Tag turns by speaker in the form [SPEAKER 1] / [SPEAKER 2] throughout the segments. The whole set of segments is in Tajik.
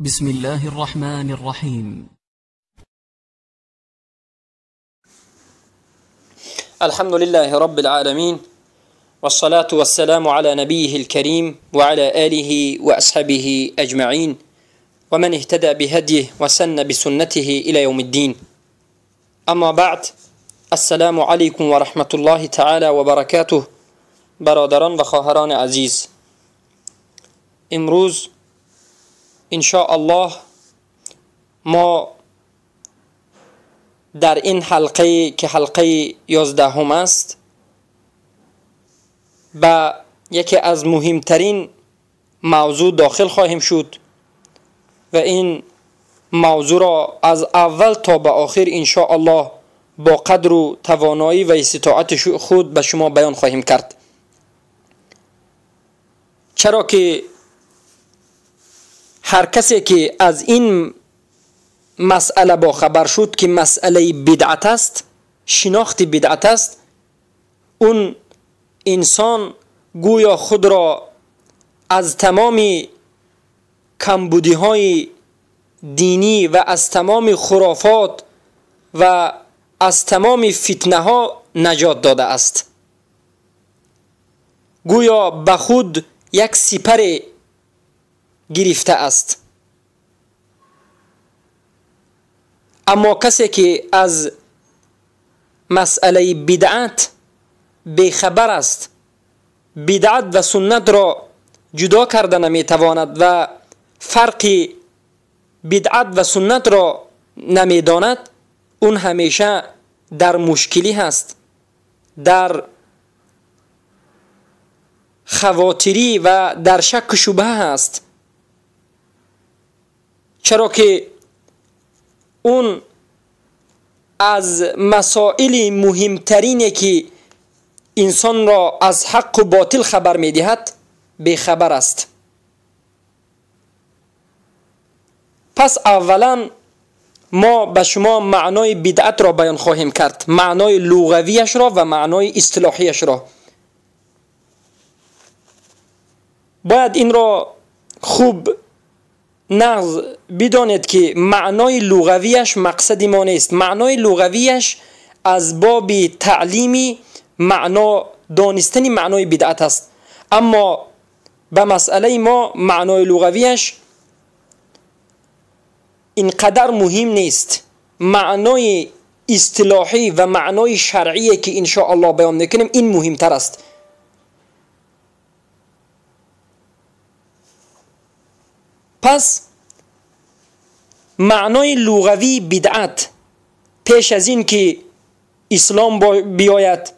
[SPEAKER 1] بسم الله الرحمن الرحیم.
[SPEAKER 2] الحمد لله رب العالمين، والصلاة والسلام على نبيه الكريم وعلى آله وأصحابه أجمعين ومن اهتدى بهديه وسن بسنته إلى يوم الدين. أما بعد، السلام علیکم و رحمت الله تعالی و برکاته. برادران و خواهران عزیز، امروز ان شاء الله ما در این حلقه که حلقه 11 است به یکی از مهمترین موضوع داخل خواهیم شد و این موضوع را از اول تا به آخر ان شاء الله با قدر و توانایی و استطاعت خود به شما بیان خواهیم کرد. چرا که هر کسی که از این مسئله با خبر شد که مسئله بدعت است، شناخت بدعت است، اون انسان گویا خود را از تمام کمبودی های دینی و از تمام خرافات و از تمام فتنه ها نجات داده است. گویا به خود یک سپر گرفته است. اما کسی که از مسئله بدعت بیخبر است، بدعت و سنت را جدا کرده نمیتواند و فرق بدعت و سنت را نمیداند، اون همیشه در مشکلی هست، در خواطری و در شک و شبهه هست. چرا که اون از مسائل مهمترینی که انسان را از حق و باطل خبر میدهد بیخبر است. پس اولا ما به شما معنای بدعت را بیان خواهیم کرد، معنای لغویش را و معنای اصطلاحیش را. باید این را خوب نغز بدانید که معنای لغویش مقصد ما نیست. معنای لغویش از باب تعلیمی معنا دانستن معنای بدعت است، اما به مسئله ما معنای لغویش اینقدر مهم نیست. معنای اصطلاحی و معنای شرعی که ان شاء الله بیان میکنیم این مهمتر است. پس معنای لغوی بدعت پیش از این که اسلام بیاید،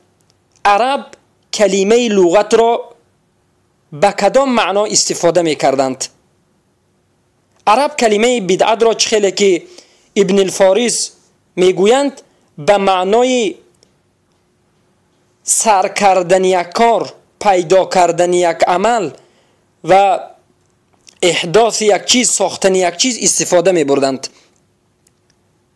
[SPEAKER 2] عرب کلمه لغت را به کدام معنا استفاده میکردند؟ عرب کلمه بدعت را چخیلی که ابن الفارس میگویند به معنای سر کردن یک کار، پیدا کردن یک عمل و احداث یک چیز، ساختن یک چیز استفاده می بردند.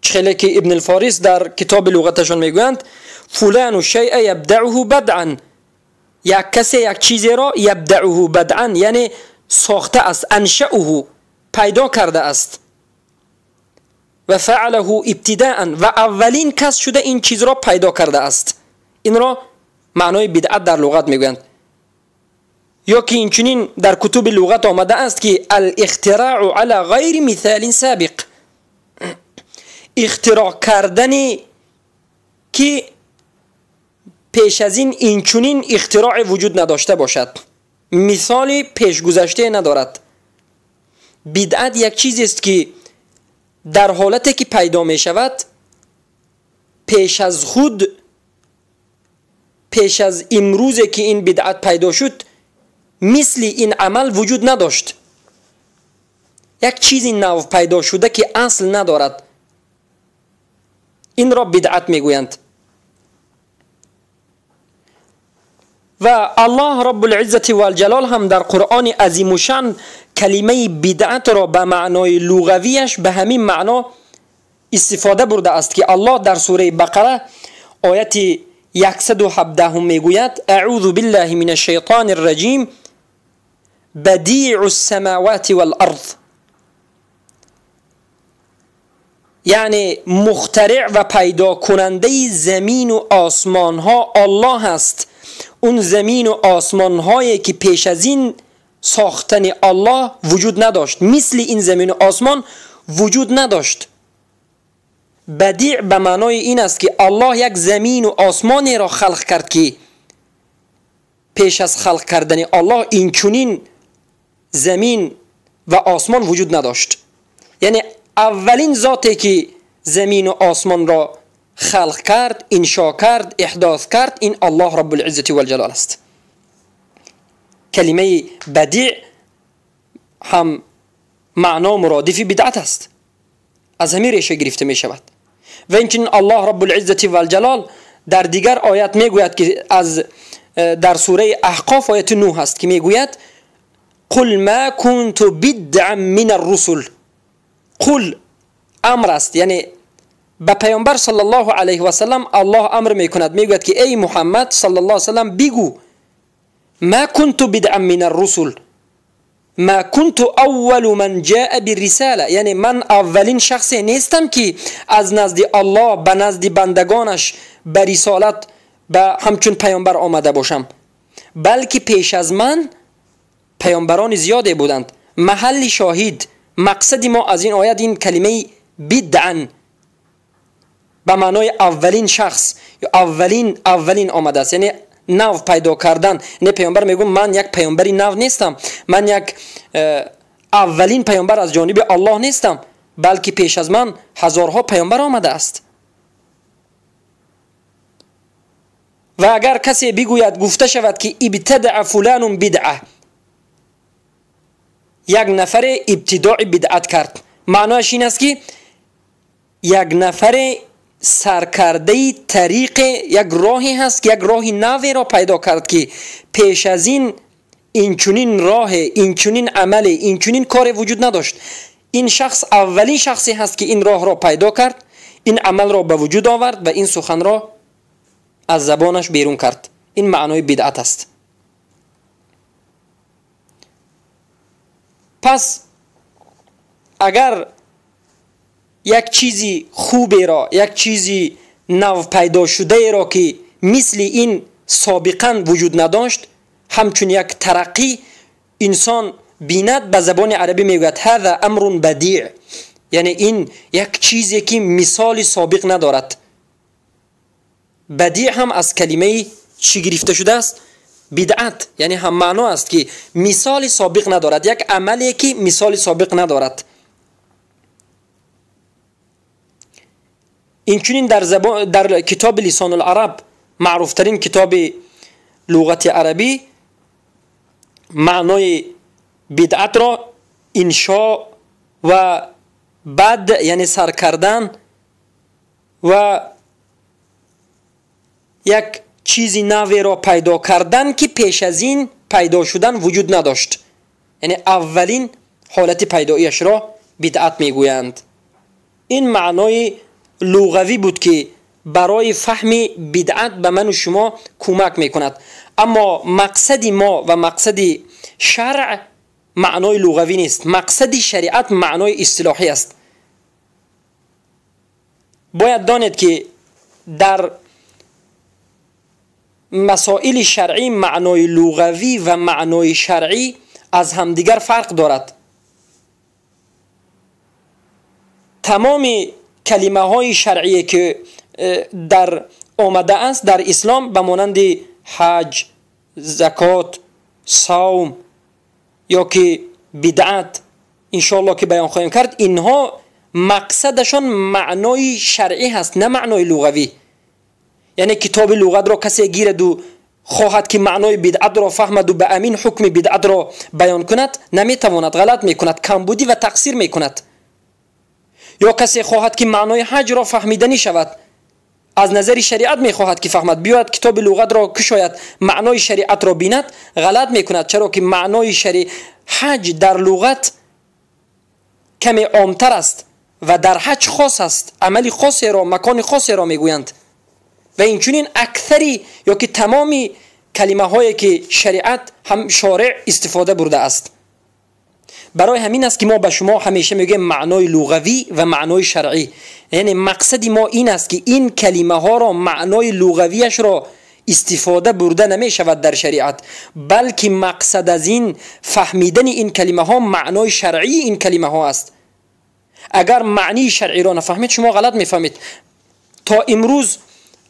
[SPEAKER 2] چخیلی که ابن الفارس در کتاب لغتشان میگویند فلان شیء یبدعه بدعا، یک کسی یک چیزی را یبدعه بدعا یعنی ساخته است، انشأه پیدا کرده است، و فعله ابتداء و اولین کس شده این چیز را پیدا کرده است. این را معنای بدعت در لغت میگویند. یا که اینچنین در کتب لغت آمده است که الاختراع علی غیر مثال سابق، اختراع کردن که پیش از این اینچنین اختراع وجود نداشته باشد، مثال پیش گذشته ندارد. بدعت یک چیز است که در حالتی که پیدا می شود پیش از خود، پیش از امروز که این بدعت پیدا شد، مثل این عمل وجود نداشت. یک چیزی نو پیدا شده که اصل ندارد، این را بدعت میگویند. و الله رب العزة والجلال هم در قرآن عظیم الشأن کلمه بدعت را به معنای لغویش به همین معنا استفاده برده است که الله در سوره بقره آیت 117 میگوید اعوذ بالله من الشیطان الرجیم بدیع السماوات والارض. یعنی مخترع و پیدا کننده زمین و آسمان ها الله است. اون زمین و آسمان هایی که پیش از این ساختن الله وجود نداشت، مثل این زمین و آسمان وجود نداشت. بدیع به معنای این است که الله یک زمین و آسمانی را خلق کرد که پیش از خلق کردن الله این چنین زمین و آسمان وجود نداشت. یعنی اولین ذاتی که زمین و آسمان را خلق کرد، انشا کرد، احداث کرد، این الله رب العزة والجلال است. کلمه بدیع هم معنا مرادف بدعت است، از همین ریشه گرفته می شود. و اینچنین الله رب العزة والجلال در دیگر آیت می گوید که از در سوره احقاف آیت 9 هست که می گوید قل ما كنت بدعا من الرسل. قل امر است، یعنی به پیامبر صلی الله علیه و سلم الله امر میکند، میگوید که ای محمد صلی الله علیه و سلم بگو ما كنت بدعا من الرسل، ما كنت اول من جاء بالرساله، یعنی من اولین شخصی نیستم که از نزد الله به نزد بندگانش به رسالت به همچون پیامبر آمده باشم، بلکه پیش از من پیامبران زیادی بودند. محل شاهد مقصد ما از این آیت این کلمه بدعا به معنای اولین شخص یا اولین آمده است، یعنی نو پیدا کردن. نه پیامبر میگه من یک پیامبری نو نیستم، من یک اولین پیامبر از جانب الله نیستم، بلکه پیش از من هزارها پیامبر آمده است. و اگر کسی بگوید، گفته شود که ابتدع فلان بدعه، یک نفر ابتداع بدعت کرد، معنایش این است که یک نفر سرکرده طریق یک راهی هست که یک راه نوی را پیدا کرد که پیش از این اینچنین راه، اینچنین عمل، اینچنین کار وجود نداشت. این شخص اولین شخصی هست که این راه را پیدا کرد، این عمل را به وجود آورد و این سخن را از زبانش بیرون کرد. این معنای بدعت است. پس اگر یک چیزی خوبی را، یک چیزی نو پیدا شده را که مثل این سابقا وجود نداشت، همچون یک ترقی انسان بیند، به زبان عربی میگوید هذا امر بدیع، یعنی این یک چیزی که مثال سابق ندارد. بدیع هم از کلمه چی گرفته شده است؟ بدعت، یعنی هم معنا است که مثال سابق ندارد، یک عملی که مثال سابق ندارد. اینچنین در کتاب لسان العرب، معروفترین کتاب لغت عربی، معنای بدعت را انشاء و بد، یعنی سر کردن و یک چیزی نوی را پیدا کردن که پیش از این پیدا شدن وجود نداشت، یعنی اولین حالت پیدایش را بدعت میگویند. این معنای لغوی بود که برای فهم بدعت به من و شما کمک میکند. اما مقصد ما و مقصد شرع معنای لغوی نیست، مقصد شریعت معنای اصطلاحی است. باید دانید که در مسائل شرعی معنای لغوی و معنای شرعی از همدیگر فرق دارد. تمام کلمه های شرعی که در آمده است در اسلام به مانند حج، زکات، صوم یا که بدعت انشاءالله که بیان خواهیم کرد، اینها مقصدشان معنای شرعی هست نه معنای لغوی. یعنی کتاب لغت را کسی گیرد و خواهد که معنای بدعت را فهمد و به امین حکم بدعت را بیان کند، نمیتواند، غلط میکند، کمبودی و تقصیر میکند. یا کسی خواهد که معنای حج را فهمیدنی شود، از نظر شریعت میخواهد که فهمد، بیاید کتاب لغت را کشاید، معنای شریعت را بیند، غلط میکند. چرا که معنای حج در لغت کمی عامتر است و در حج خاص است، عمل خاصی را، مکان خاصی را میگویند. و اینچنین اکثری یا که تمامی کلمه هایی که شریعت هم شارع استفاده برده است. Барои ҳамин аст ки мо ба шумо ҳамеша мегӯем маънои луғавӣ ва маънои шаръӣ. Яъне мақсади мо ин аст ки ин калимаҳоро маънои луғавияшро истифода бурда намешавад дар шариат, балки мақсад аз ин фаҳмидани ин калимаҳо маънои шаръии ин калимаҳо аст. Агар маънии шаръиро нафаҳмед, шумо ғалат мефаҳмед. То имрӯз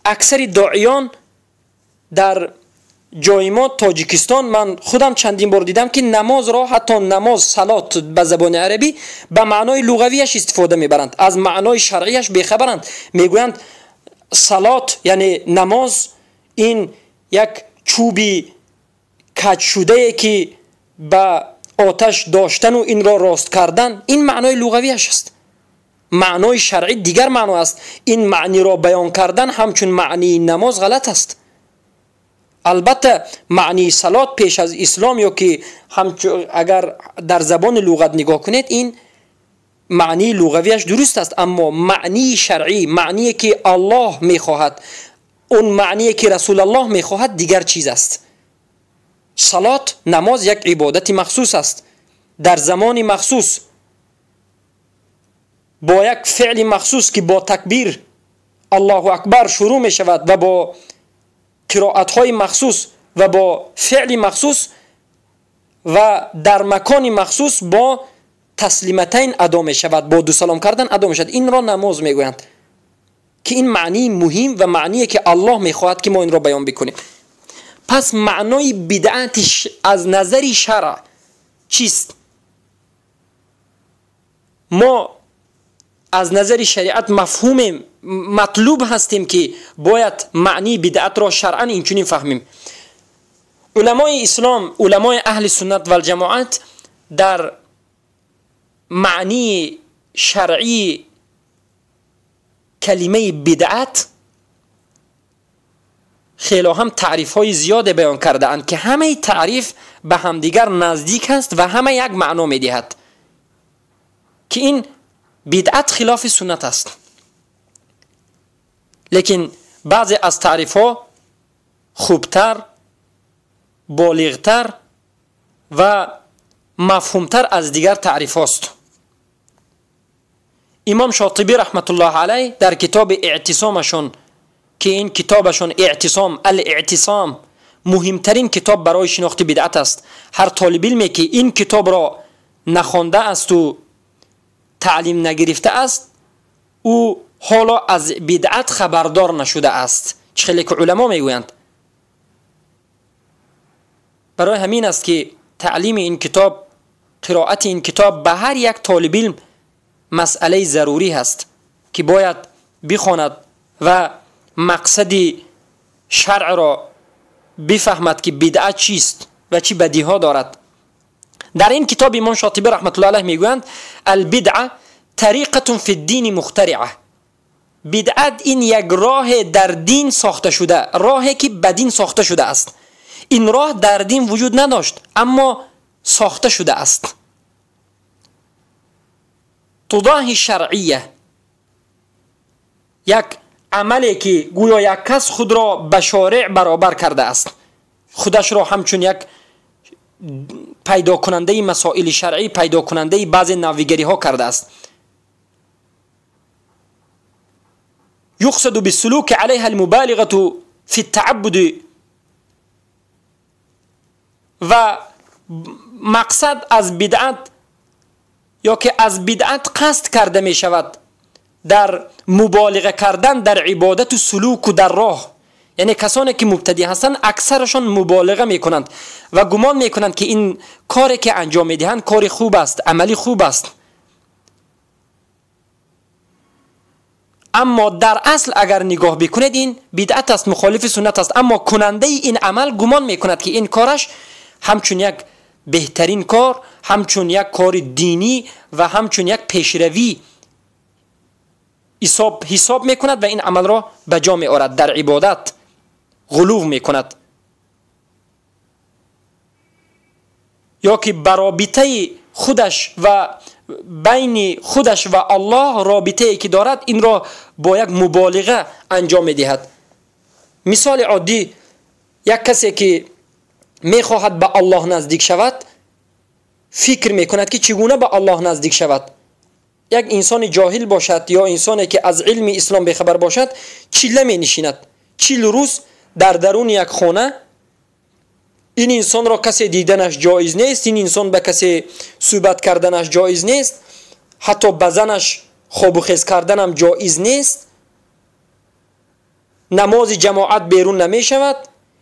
[SPEAKER 2] аксари доиён дар ҷои мо Тоҷикистон, ман худам чандин бор дидам ки намозро, ҳатто намоз, салот ба забони арабӣ ба маънои луғавияш истифода мебаранд, аз маънои шаръияш бехабаранд. Мегӯянд салот яъне намоз ин як чӯби каҷшудае ки ба оташ доштану инро рост кардан, ин маънои луғавияш аст. Маънои шаръӣ дигар маъно аст. Ин маъниро баён кардан ҳамчун маънии намоз ғалат аст. Албатта маънии салот пеш аз ислом ё ки агар дар забони луғат нигоҳ кунед, ин маънии луғавияш дуруст аст, аммо маънии шаръӣ, маъние ки Аллоҳ мехоҳад, он маъние ки Расулаллоҳ мехоҳад, дигар чиз аст. Салот, намоз як ибодати махсус аст, дар замони махсус, бо як феъли махсус ки бо такбир Аллоҳу акбар шурӯъ мешавад ва бо қироатҳои махсус ва бо феъли махсус ва дар макони махсус бо таслиматайн адо мешавад, бо ду салом кардан адо мешавад. Инро намоз мегӯянд, ки ин маънии муҳим ва маъние ки Аллоҳ мехоҳад ки мо инро баён бикунем. Пас маънои бидъат аз назари шаръ чист? Мо аз назари шариат мафҳумем, матлуб ҳастем ки бояд маънии бидъатро шаръан инчунин фаҳмем. Уламои ислом, уламои аҳли суннат валҷамоат дар маънии шаръии калимаи бидъат хело ҳам таърифҳои зиёде баён кардаанд ки ҳамаи таъриф ба ҳамдигар наздик аст ва ҳама як маъно медиҳад, ки ин бидъат хилофи суннат аст. Лекин баъзе аз таърифҳо хубтар, болиғтар ва мафҳумтар аз дигар таърифҳост. Имом Шотибӣ раҳматуллоҳ алайҳ дар китоби Эътисомашон, ки ин китобашон Эътисом, ал-Эътисом муҳимтарин китоб барои шинохти бидъат аст. Ҳар толибилме ки ин китобро нахонда асту таълим нагирифта аст, ӯ ҳоло аз бидъат хабардор нашуда аст. Чӣ хеле ки уламо мегӯянд. Барои ҳамин аст ки таълими ин китоб, қироати ин китоб ба ҳар як толибилм масъалаи зарурӣ ҳаст ки бояд бихонад ва мақсади шаръро бифаҳмад ки бидъат чист ва чӣ бадиҳо дорад. Дар ин китоб имом Шотибӣ раҳматуллоҳ алайҳ мегӯянд: албидъа тариқатун фи ддини мухтариа. Бидъат ин як роҳе дар дин сохта шуда, роҳе ки ба дин сохта шуда аст. Ин роҳ дар дин вуҷуд надошт, аммо сохта шуда аст. Тудоҳи шаръия, як амале ки гӯё як кас худро ба шореъ баробар карда аст, худашро ҳамчун як пайдокунандаи масоили шаръӣ, пайдокунандаи баъзе навигариҳо кардааст. Юқсаду биссулуки алайҳа алмубалиғату фи ттааббуди, ва мақсад аз бидъат ё ки аз бидъат қасд карда мешавад дар муболиға кардан дар ибодату сулуку дар роҳ. Яъне касоне ки мубтадӣ ҳастанд аксарашон муболиға мекунанд ва гумон мекунанд ки ин коре ки анҷом медиҳанд кори хуб аст, амали хуб аст. Аммо дар асл агар нигоҳ бикунед ин бидъат аст, мухолифи суннат аст. Аммо кунандаи ин амал гумон мекунад ки ин кораш ҳамчун як беҳтарин кор, ҳамчун як кори динӣ ва ҳамчун як пешравӣ ҳисоб мекунад ва ин амалро ба ҷо меорад, дар ибодат ғулув мекунад. Ё ки ба робитаи худаш ва байни худаш ва Аллоҳ робитае ки дорад инро бо як муболиға анҷом медиҳад. Мисоли оддӣ, як касе ки мехоҳад ба Аллоҳ наздик шавад, фикр мекунад ки чӣ гуна ба Аллоҳ наздик шавад. Як инсони ҷоҳил бошад ё инсоне ки аз илми ислом бехабар бошад, чилла менишинад. 40 рӯз дар даруни як хона ин инсонро касе диданаш ҷоиз нест, ин инсон ба касе суҳбат карданаш ҷоиз нест, ҳатто ба занаш хобу хез карданам ҷоиз нест, намози ҷамоат берун намешавад.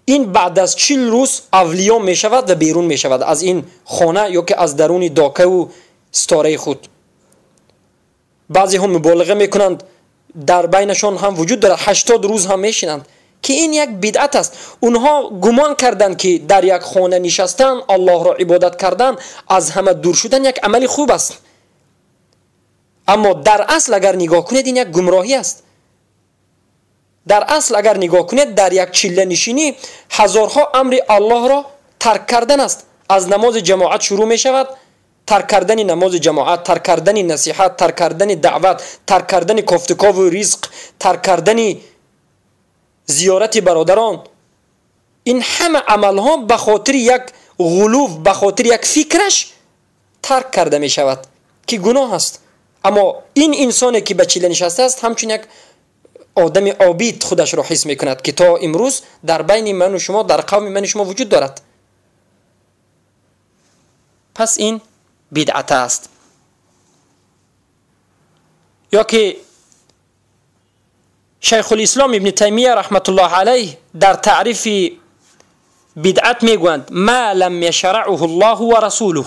[SPEAKER 2] Ин баъд аз 40 рӯз авлиё мешавад ва берун мешавад аз ин хона ё ки аз даруни докаву ситораи худ. Баъзеҳо муболиға мекунанд, дар байнашон ҳам вуҷуд дорад, 80 рӯз ҳам мешинанд, ки ин як бидъат аст. Онҳо гумон карданд, ки дар як хона нишастан, Аллоҳро ибодат кардан, аз ҳама дур шудан як амали хуб аст. Аммо дар асл агар нигоҳ кунед, ин як гумроҳӣ аст. Дар асл агар нигоҳ кунед, дар як чилланишинӣ ҳазорҳо амри Аллоҳро тарк кардан аст. Аз намози ҷамоат шурӯъ мешавад, тарк кардани намози ҷамоат, тарк кардани насиҳат, тарк кардани даъват, тарк кардани кофтукову ризқ, тарк кардани зиёрати бародарон. Ин ҳама амалҳо ба хотири як ғулув, ба хотири як фикраш тарк карда мешавад, ки гуноҳ аст. Аммо ин инсоне ки ба чилла нишастааст, ҳамчун як одами обид худашро ҳис мекунад, ки то имрӯз дар байни ману шумо, дар қавми ману шумо вуҷуд дорад. Пас ин бидъат аст. Ё ки Шайхулислом ибни Таймия раҳматуллоҳ алайҳ дар таърифи бидъат мегӯянд: ма лам яшраъуҳу Аллоҳу ва расулуҳ.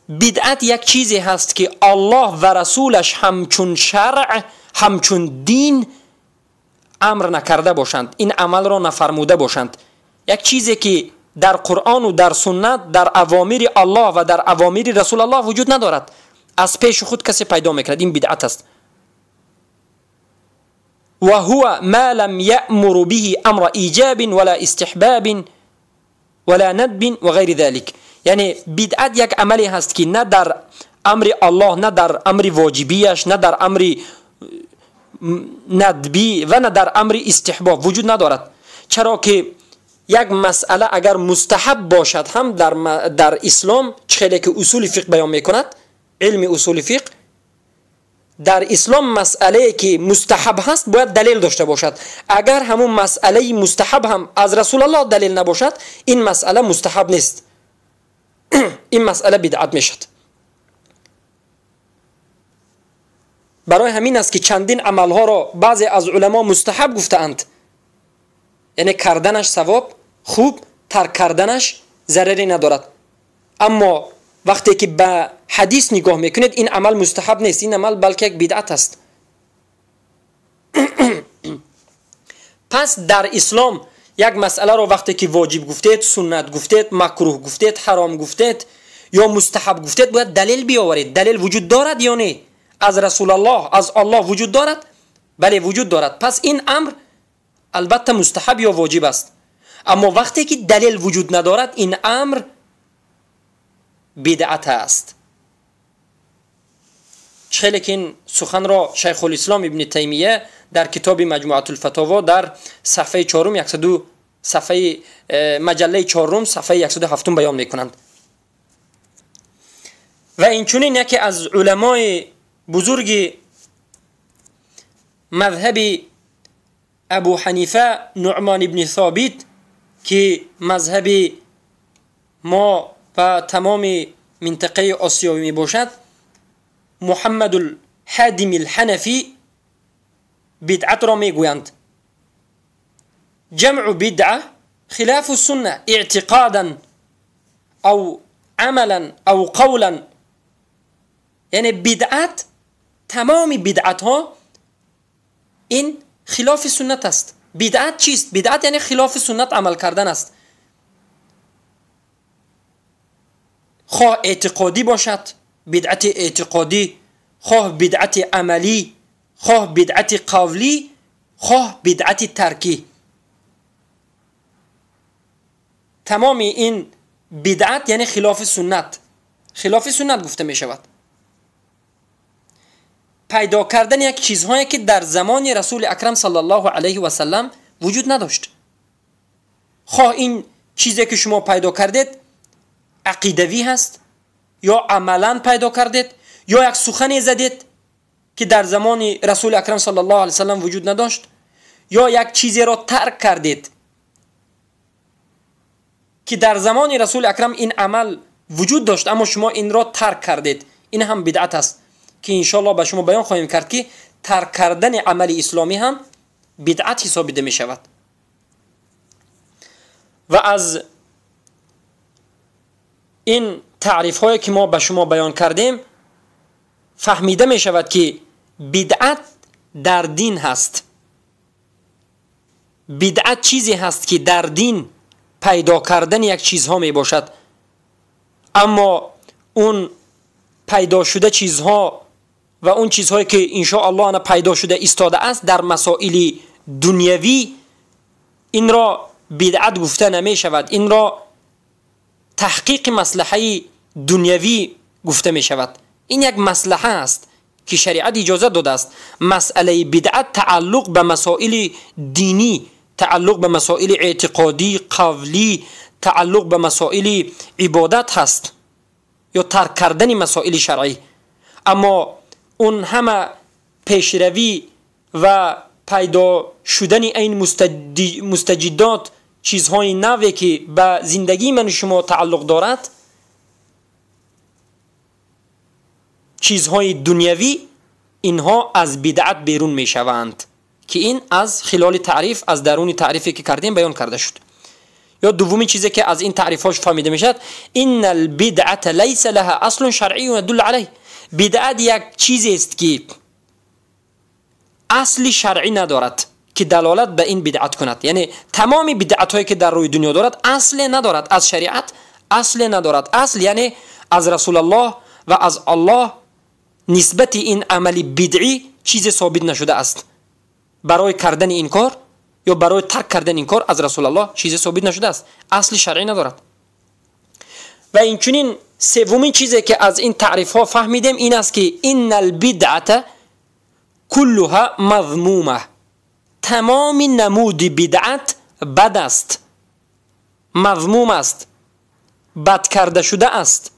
[SPEAKER 2] Бидъат як чизе ҳаст, ки Аллоҳ ва расулаш ҳамчун шаръ, ҳамчун дин амр накарда бошанд, ин амалро нафармуда бошанд. Як чизе ки дар Қуръону дар суннат, дар авомири Аллоҳ ва дар авомири Расулаллоҳ вуҷуд надорад, аз пеши худ касе пайдо мекунад, ин бидъат аст. Ва ҳува ма лам яъмуру биҳи амра иҷабин вала истиҳбабин вала надбин ва ғайри залик. Яъне бидъат як амале ҳаст, ки на дар амри Аллоҳ, на дар амри воҷибияш, на дар амри надбӣ ва на дар амри истиҳбоб вуҷуд надорад. Чаро ки як масъала агар мустаҳаб бошад ҳам дар ислом, чӣ хеле ки усули фиқҳ баён мекунад, илми усули фиқҳ, дар ислом масъалае ки мустаҳаб ҳаст бояд далел дошта бошад. Агар ҳамун масъалаи мустаҳаб ҳам аз Расулаллоҳ далел набошад, ин масъала мустаҳаб нест, ин масъала бидъат мешавад. Барои ҳамин аст, ки чандин амалҳоро баъзе аз уламо мустаҳаб гуфтаанд, яъне карданаш савоб хуб, тарк карданаш зараре надорад. Аммо вақте ки ба ҳадис нигоҳ мекунед, ин амал мустаҳаб нест, ин амал балки як бидъат аст. Пас дар ислом як масъаларо вақте ки воҷиб гуфтед, суннат гуфтед, макрӯҳ гуфтед, ҳаром гуфтед ё мустаҳаб гуфтед, бояд далел биёваред. Далел вуҷуд дорад ё не? Аз Расулаллоҳ, аз Аллоҳ вуҷуд дорад? Бале, вуҷуд дорад. Пас ин амр албатта мустаҳаб ё воҷиб аст. Аммо вақте ки далел вуҷуд надорад, ин амр бидъат аст. Чӣ хеле ки ин суханро Шайхулислом ибни Таймия дар китоби Маҷмуатулфатово дар саҳфаи чорум, яксаду саҳфаи маҷаллаи чорум, саҳфаи 107 баён мекунанд. Ва инчунин яке аз уламои бузурги мазҳаби Абу Ҳанифа, Нуъмон ибни Собит, ки мазҳаби мо ва тамоми минтақаи осиёвӣ мебошад, Муҳаммадулҳадими алҳанафӣ бидъатро мегӯянд: ҷамъу бидъа хилафу сунна эътиқодан ав амалан ав қавлан. Яъне бидъат, тамоми бидъатҳо ин хилофи суннат аст. Бидъат чист? Бидъат яъне хилофи суннат амал кардан аст. Хоҳ эътиқодӣ бошад, бидъати эътиқодӣ, хоҳ бидъати амалӣ, хоҳ бидъати қавлӣ, хоҳ бидъати таркӣ. Тамоми ин бидъат яъне хилофи суннат, хилофи суннат гуфта мешавад. Пайдо кардани як чизҳое ки дар замони Расули Акрам саллаллоҳу алайҳи васаллам вуҷуд надошт. Хоҳ ин чизе ки шумо пайдо кардед عقیدوی هست یا عملا پیدا کردید یا یک سخنی زدید که در زمان رسول اکرم صلی الله علیه وسلم وجود نداشت، یا یک چیزی را ترک کردید که در زمان رسول اکرم این عمل وجود داشت اما شما این را ترک کردید، این هم بدعت است که انشاءالله به شما بیان خواهیم کرد که ترک کردن عمل اسلامی هم بدعت حسابیده می شود. و از این تعریف هایی که ما به شما بیان کردیم فهمیده می شود که بدعت در دین هست. بدعت چیزی هست که در دین پیدا کردن یک چیزها می باشد، اما اون پیدا شده چیزها و اون چیزهایی که انشاءالله پیدا شده ایستاده است در مسائل دنیوی، این را بدعت گفته نمی شود، این را تحقیق مصلحه دنیوی گفته می شود. این یک مصلحه است که شریعت اجازه داده است. مسئله بدعت تعلق به مسائل دینی، تعلق به مسائل اعتقادی، قولی، تعلق به مسائل عبادت هست یا ترک کردن مسائل شرعی. اما اون همه پیشروی و پیدا شدن این مستجدات، چیزهای نوی که به زندگی من شما تعلق دارد، چیزهای دنیوی، اینها از بدعت بیرون می شوند که این از خلال تعریف، از درون تعریفی که کردیم بیان کرده شد. یا دومین چیزی که از این تعریف هاش فهمیده میشد، ان البدعه لیس لها اصل شرعی يدل علیه. بدعت یک چیزی است که اصل شرعی ندارد که دلالت به این بدعت کند. یعنی تمام بدعت هایی که در روی دنیا دارد اصل ندارد، از شریعت اصل ندارد. اصل یعنی از رسول الله و از الله نسبت این عمل بدعی چیز ثابت نشده است. برای کردن این کار یا برای ترک کردن این کار از رسول الله چیز ثابت نشده است، اصل شرعی ندارد. و اینچنین سومین چیزی که از این تعریف ها فهمیدیم این است که ان البدعه كلها مذمومه، تمام نمود بدعت بد است، مذموم است، بد کرده شده است.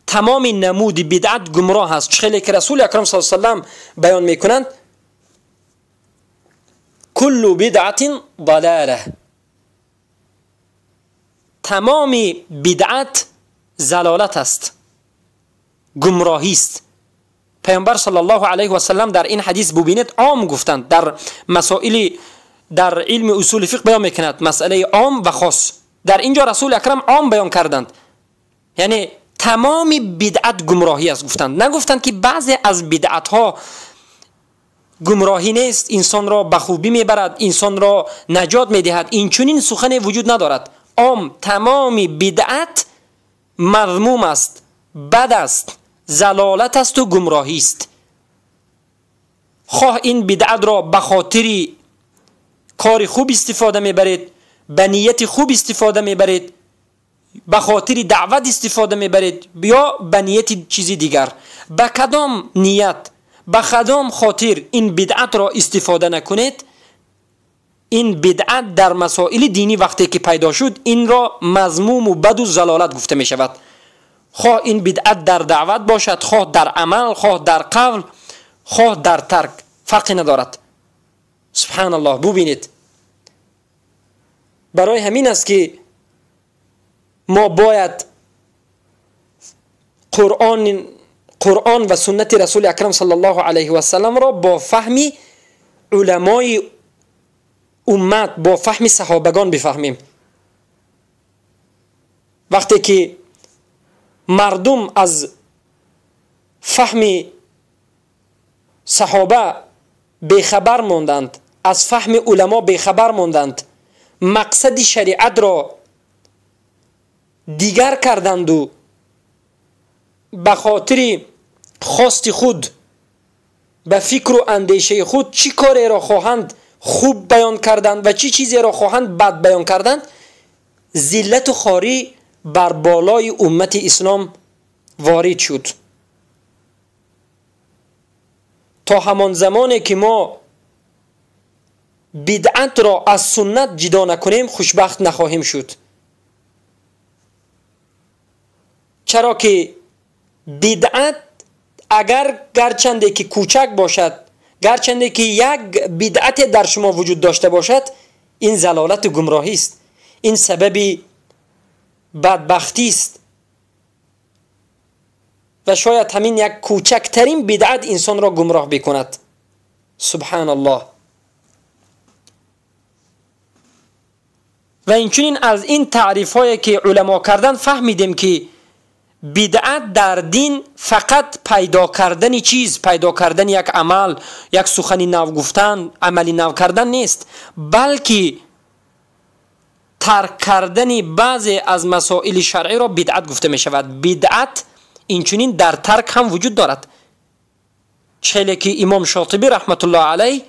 [SPEAKER 2] تمام نمود بدعت گمراه است. خیلی که رسول اکرم صلی الله علیه و سلم بیان میکنند کل بدعت ضلاله، تمام بدعت زلالت است، گمراهی است. پیامبر صلی الله علیه و سلم در این حدیث ببینید عام گفتند، در مسائل در علم اصول فقه بیان میکند مسئله عام و خاص. در اینجا رسول اکرم عام بیان کردند، یعنی تمام بدعت گمراهی است گفتند. نگفتند که بعضی از بدعت ها گمراهی نیست، انسان را به خوبی میبرد، انسان را نجات میدهد، این چنین سخن وجود ندارد. عام تمام بدعت مذموم است، بد است، زلالت است و گمراهی است. خواه این بدعت را به خاطر کار خوب استفاده میبرید، به نیت خوب استفاده میبرید، به خاطر دعوت استفاده میبرید یا به نیت چیزی دیگر، به کدام نیت، به کدام خاطر این بدعت را استفاده نکنید، این بدعت در مسائل دینی وقتی که پیدا شد این را مذموم و بد و زلالت گفته می شود. خواه این بدعت در دعوت باشد، خواه در عمل، خواه در قول، خواه در ترک، فرقی ندارد. سبحان الله. ببینید، برای همین است که ما باید قرآن و سنت رسول اکرم صلی الله علیه و سلم را با فهم علمای امت، با فهم صحابگان بفهمیم. وقتی که مردم از فهم صحابه بیخبر ماندند، از فهم علما بیخبر ماندند، مقصد شریعت را دیگر کردند و به خاطر خواست خود، به فکر و اندیشه خود چی کاری را خواهند خوب بیان کردند و چی چیزی را خواهند بد بیان کردند، ذلت و خواری بر بالای امت اسلام وارد شد. تا همان زمانی که ما بدعت را از سنت جدا نکنیم خوشبخت نخواهیم شد. چرا که بدعت اگر گرچنده که کوچک باشد، گرچنده که یک بدعت در شما وجود داشته باشد، این ضلالت و گمراهی است، این سبب بدبختی است و شاید همین یک کوچکترین بدعت انسان را گمراه بکند. سبحان الله. و اینچنین از این تعریف هایی که علما کردن فهمیدیم که بدعت در دین فقط پیدا کردن چیز، پیدا کردن یک عمل، یک سخن نو گفتن، عملی نو کردن نیست، بلکه ترک کردن بعضی از مسائل شرعی را بدعت گفته می شود. بدعت اینچنین در ترک هم وجود دارد. چه که امام شاطبی رحمت الله علیه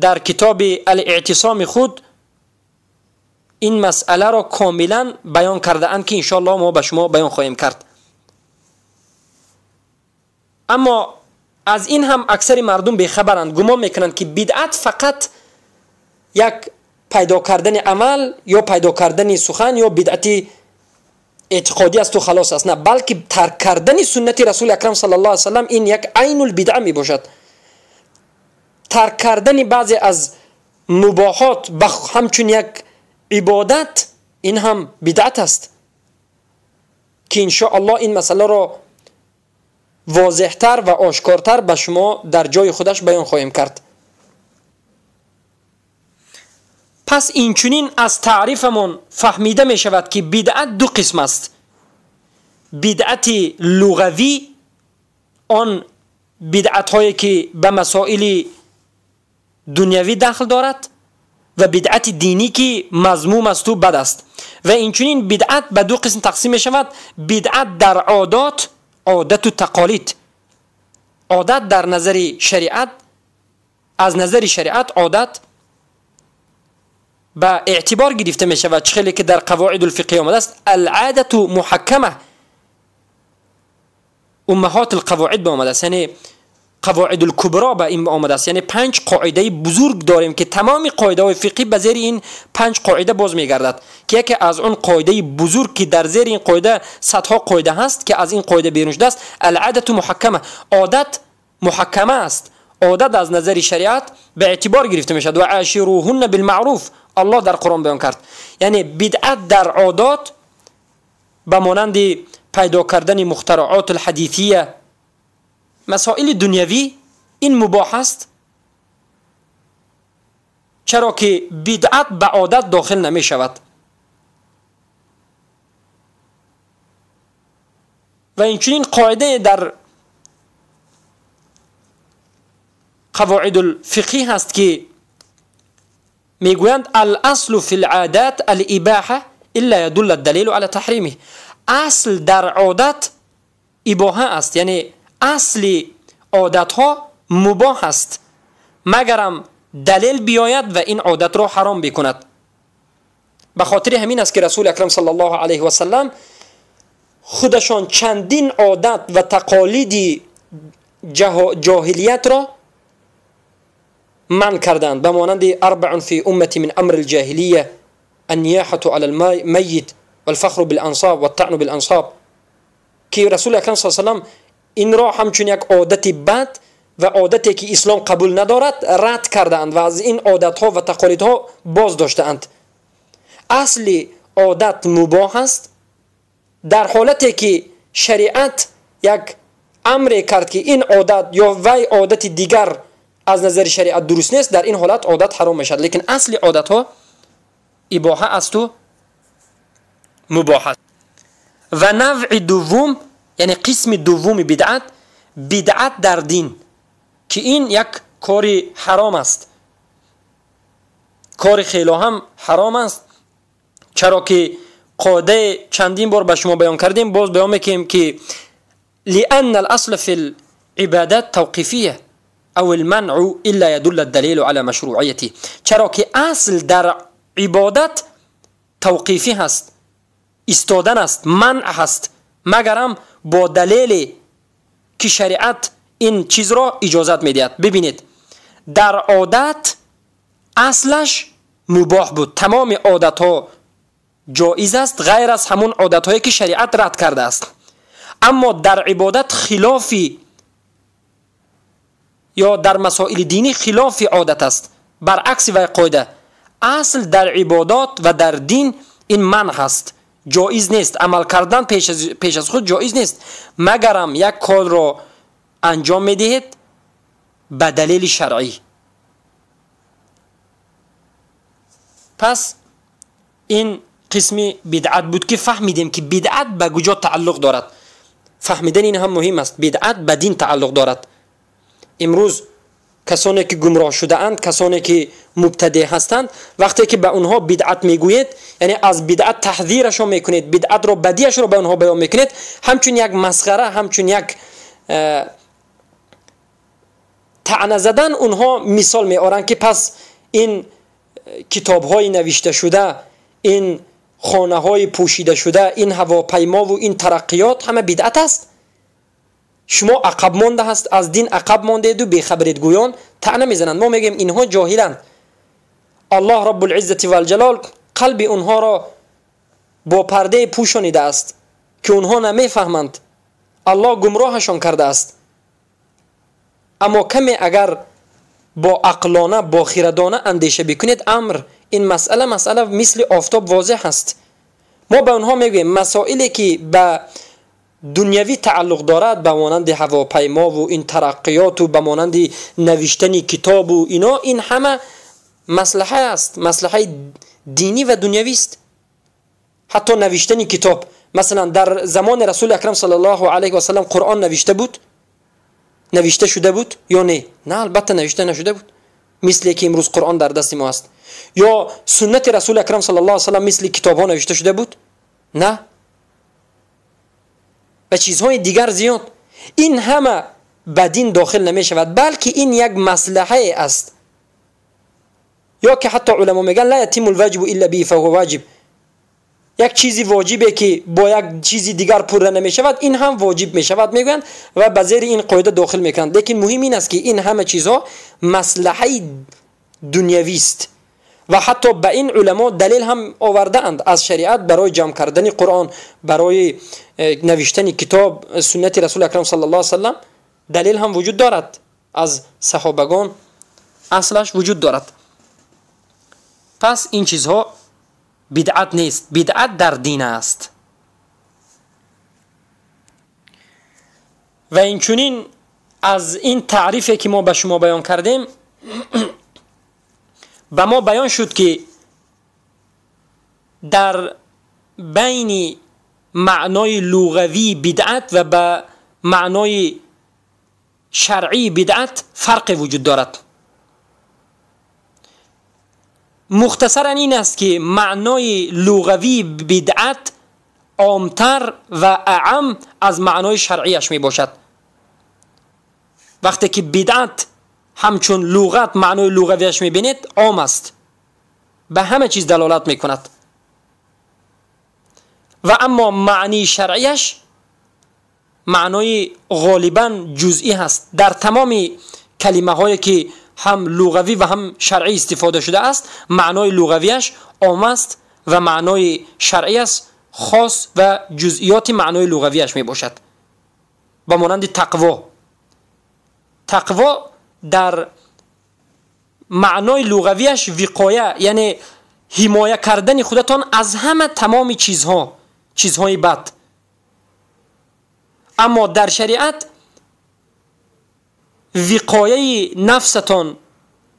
[SPEAKER 2] در کتاب الاعتصام خود این مسئله را کاملا بیان کرده اند که انشاءالله ما به شما بیان خواهیم کرد. اما از این هم اکثر مردم بیخبرند، گمان میکنند که بدعت فقط یک پیدا کردن عمل یا پیدا کردن سخن یا بدعت اعتقادی است و خلاص است. نه، بلکه ترک کردن سنت رسول اکرم صلی الله علیه وسلم این یک عین البدعه می باشد. ترک کردن بعضی از مباحات همچون یک عبادت، این هم بدعت است که انشاءالله این مسئله را واضحتر و آشکارتر به شما در جای خودش بیان خواهیم کرد. پس اینچنین از تعریفمون فهمیده می شود که بدعت دو قسم است: بدعت لغوی، آن بدعت هایی که به مسائل دنیوی دخل دارد، و بدعت دینی که مذموم است و بد است. و اینچنین بدعت به دو قسم تقسیم می شود: بدعت در عادات، عادت و تقالید. عادت در نظر شریعت، از نظر شریعت عادت به اعتبار گرفته می شود، چه که در قواعد الفقهی آمده است العادت محکمه، امهات القواعد به آمده است، یعنی قواعد الکبرا به این آمده است. یعنی 5 قاعده بزرگ داریم که تمام قاعده های فقهی به زیر این 5 قاعده باز میگردد، که یکی از اون قاعده بزرگ که در زیر این قاعده صدها قاعده هست که از این قاعده بیرون شده است، العادت محکمه. عادت محکمه است، عادت از نظر شریعت به اعتبار گرفته می شود. و عاشروهن بالمعروف، الله در قرآن بیان کرد. یعنی بدعت در عادات به مانند پیدا کردن مخترعات الحدیثیه، مسائل دنیوی، این مباح است، چرا که بدعت به عادت داخل نمی شود. و اینچنین قاعده در قواعد الفقهی هست که میگویند الاصل فی العادات الاباحه الا يدل الدلیل على تحریمه. اصل در عادت اباحه است، یعنی اصل عادت ها مباح است، مگرم دلیل بیاید و این عادت را حرام بکند. به خاطر همین است که رسول اکرم صلی الله علیه و سلم خودشان چندین عادت و تقالید جاهلیت را منع کردند، به مانند اربع فی امتی من امر الجاهلیه النیاحة علی المیت والفخر بالانصاب والطعن بالانصاب، که رسول اکرم صلی الله علیه و سلم این را همچون یک عادت بد و عادتی که اسلام قبول ندارد رد کردند و از این عادتها و تقالیدها باز داشتند. اصل عادت مباح است در حالتی که شریعت یک امر کرد که این عادت یا وی عادت دیگر از نظر شریعت درست نیست، در این حالت عادت حرام میشد. لیکن اصل عادت ها اباحه است و مباح است. و نوع دوم، یعنی قسم دوم بدعت، بدعت در دین، که این یک کار حرام است، کار خیلی هم حرام است، چرا که قاعده چندین بار به شما بیان کردیم، باز بیان میکنیم که لأن الأصل في العبادات توقیفیه او المنع الا يدل الدلیل على مشروعیته. چرا که اصل در عبادت توقیفی هست، ایستادن است، منع هست، مگرم با دلیل که شریعت این چیز را اجازت میدهد. ببینید در عادت اصلش مباح بود، تمام عادت ها ҷоиз аст, ғайр аз ҳамон одатҳое ки шариат рад кардааст. Аммо дар ибодат хилофи ё дар масоили динӣ хилофи одат аст, баръакси вай қоида. Асл дар ибодот ва дар дин ин манъ аст, ҷоиз нест. Амал кардан пеш аз худ ҷоиз нест, магарам як корро анҷом медиҳед ба далели шаръӣ. Пас ин қисми бидъат буд ки фаҳмидем ки бидъат ба куҷо тааллуқ дорад. Фаҳмидани ин ҳам муҳим аст. Бидъат ба дин тааллуқ дорад. Имрӯз касоне ки гумроҳ шудаанд, касоне ки мубтадеъ ҳастанд, вақте ки ба онҳо бидъат мегӯед, яъне аз бидъат таҳзирашон мекунед, бидъатро бадиашро ба онҳо баён мекунед, ҳамчун як масхара, ҳамчун як таъна задан онҳо мисол меоранд ки пас ин китобҳои навишташуда, ин хонаҳои пӯшидашуда, ин ҳавопаймову ин тараққиёт ҳама бидъат аст. Шумо ақаб монда ҳаст, аз дин ақаб мондеду бехабаред гӯён таъна мезананд. Мо мегӯем инҳо ҷоҳиланд. Аллоҳ Раббулиззати валҷалол қалби онҳоро бо пардае пӯшонидааст ки онҳо намефаҳманд. Аллоҳ гумроҳашон кардааст. Аммо каме агар бо ақлона, бо хирадона андеша бикунед, амр ин масъала мисли офтоб возеҳ аст. Мо ба онҳо мегӯем масоиле ки ба дунявӣ тааллуқ дорад, ба монанди ҳавопаймову ин тараққиёту ба монанди навиштани китобу ино, ин ҳама маслаҳа аст, маслаҳаи динӣ ва дунявист. Ҳатто навиштани китоб, масалан дар замони Расули Акрам саллаллоҳу алайҳи васаллам Қуръон навишта буд? Навишта шуда буд ё не? На, албатта навишта нашуда буд, мисле ки имрӯз Қуръон дар дасти мо аст. Ё суннати Расули Акрам саллаллоҳу алайҳи васаллам мисли китобҳо навишта шуда буд? На. Ва чизҳои дигар зиёд. Ин ҳама ба дин дохил намешавад, балки ин як маслаҳае аст. Ё ки ҳатто уламо мегӯянд ла ятиму лваҷибу илла биҳи фаҳува ваҷиб. Як чизи воҷибе ки бо як чизи дигар пурра намешавад, ин ҳам воҷиб мешавад мегӯянд ва ба зери ин қоида дохил мекунанд. Лекин муҳим ин аст ки ин ҳама чизҳо маслаҳаи дунявист ва ҳатто ба ин уламо далел ҳам овардаанд аз шариат барои ҷамъ кардани Қуръон, барои навиштани китоб, суннати Расули Акрам саллаллоҳу алайҳи васаллам далел ҳам вуҷуд дорад, аз саҳобагон аслаш вуҷуд дорад. Пас ин чизҳо бидъат нест, бидъат дар дин аст. Ва инчунин аз ин таърифе ки мо ба шумо баён кардем, ба мо баён шуд ки дар байни маънои луғавии бидъат ва ба маънои шаръии бидъат фарқе вуҷуд дорад. Мухтасаран ин аст ки маънои луғавии бидъат омтар ва аъам аз маънои шаръияш мебошад. Вақте ки бидъат ҳамчун луғат маънои луғавияш мебинед, ом аст, ба ҳама чиз далолат мекунад. Ва аммо маънии шаръияш маънои ғолибан ҷузъӣ ҳаст. Дар тамоми калимаҳое ки ҳам луғавӣ ва ҳам шаръӣ истифода шудааст, маънои луғавияш ом аст ва маънои шаръияш хос ва ҷузъиёти маънои луғавияш мебошад. Ба монанди тақво. Тақво дар маънои луғавияш виқоя, яъне ҳимоя кардани худатон аз ҳама тамоми чизҳо, чизҳои бад. Аммо дар шариат виқояи нафсатон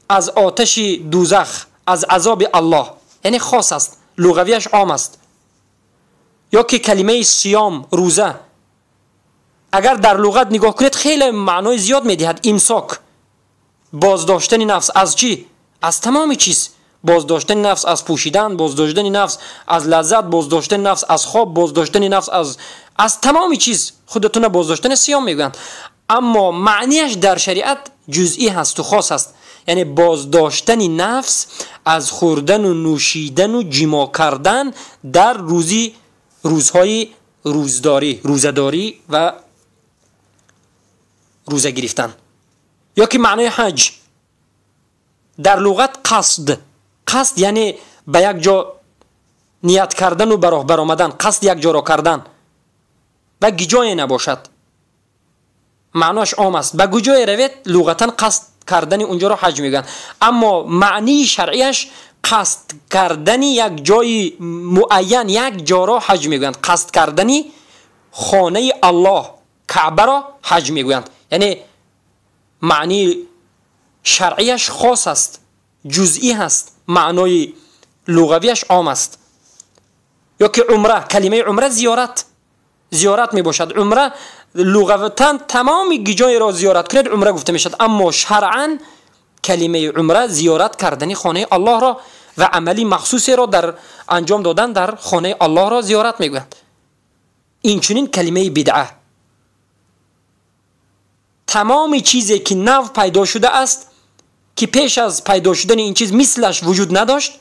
[SPEAKER 2] аз оташи дӯзах, аз азоби Аллоҳ, яъне хос аст, луғавияш ом аст. Ё ки калимаи сиём, рӯза, агар дар луғат нигоҳ кунед хеле маънои зиёд медиҳад. Имсок, боздоштани нафс аз чӣ? Аз тамоми чиз. Боздоштани нафс аз пӯшидан, боздоштани нафс аз лаззат, боздоштани нафс аз хоб, боздоштани нафс аз тамоми чиз. Худатона боздоштани сиём мегӯянд. Аммо маънияш дар шариат ҷузъӣ ҳасту хос аст, яъне боздоштани нафс аз хӯрдану нӯшидану ҷимоъ кардан дар рӯзҳои рӯздорӣ, рӯзадорӣ ва рӯза гирифтан. Ё ки маънои ҳаҷ дар луғат қасд, қасд яъне ба як ҷо ният кардан ва ба роҳ баромадан, қасд як ҷоро кардан ва гиҷое набошад, маъноаш ом аст. Ба гуҷое равед, луғатан қасд кардани унҷоро ҳаҷ мегӯянд, аммо маънии шаръияш қасд кардани як ҷои муайян, як ҷоро ҳаҷ мегӯянд. Қасд кардани хонаи Аллоҳ, Каъбаро ҳаҷ мегӯянд. Яъне маънии шаръияш хос аст, ҷузъӣ ҳаст, маънои луғавияш ом аст. Ё ки умра, калимаи умра зиёрат, зиёрат мебошад. Умра луғатан тамоми гиҷоеро зиёрат кунед умра гуфта мешавад, аммо шаръан калимаи умра зиёрат кардани хонаи Аллоҳро ва амали махсусеро дар анҷом додан дар хонаи Аллоҳро зиёрат мегӯянд. Инчунин калимаи бидъа, тамоми чизе ки нав пайдо шудааст, ки пеш аз пайдо шудани ин чиз мислаш вуҷуд надошт,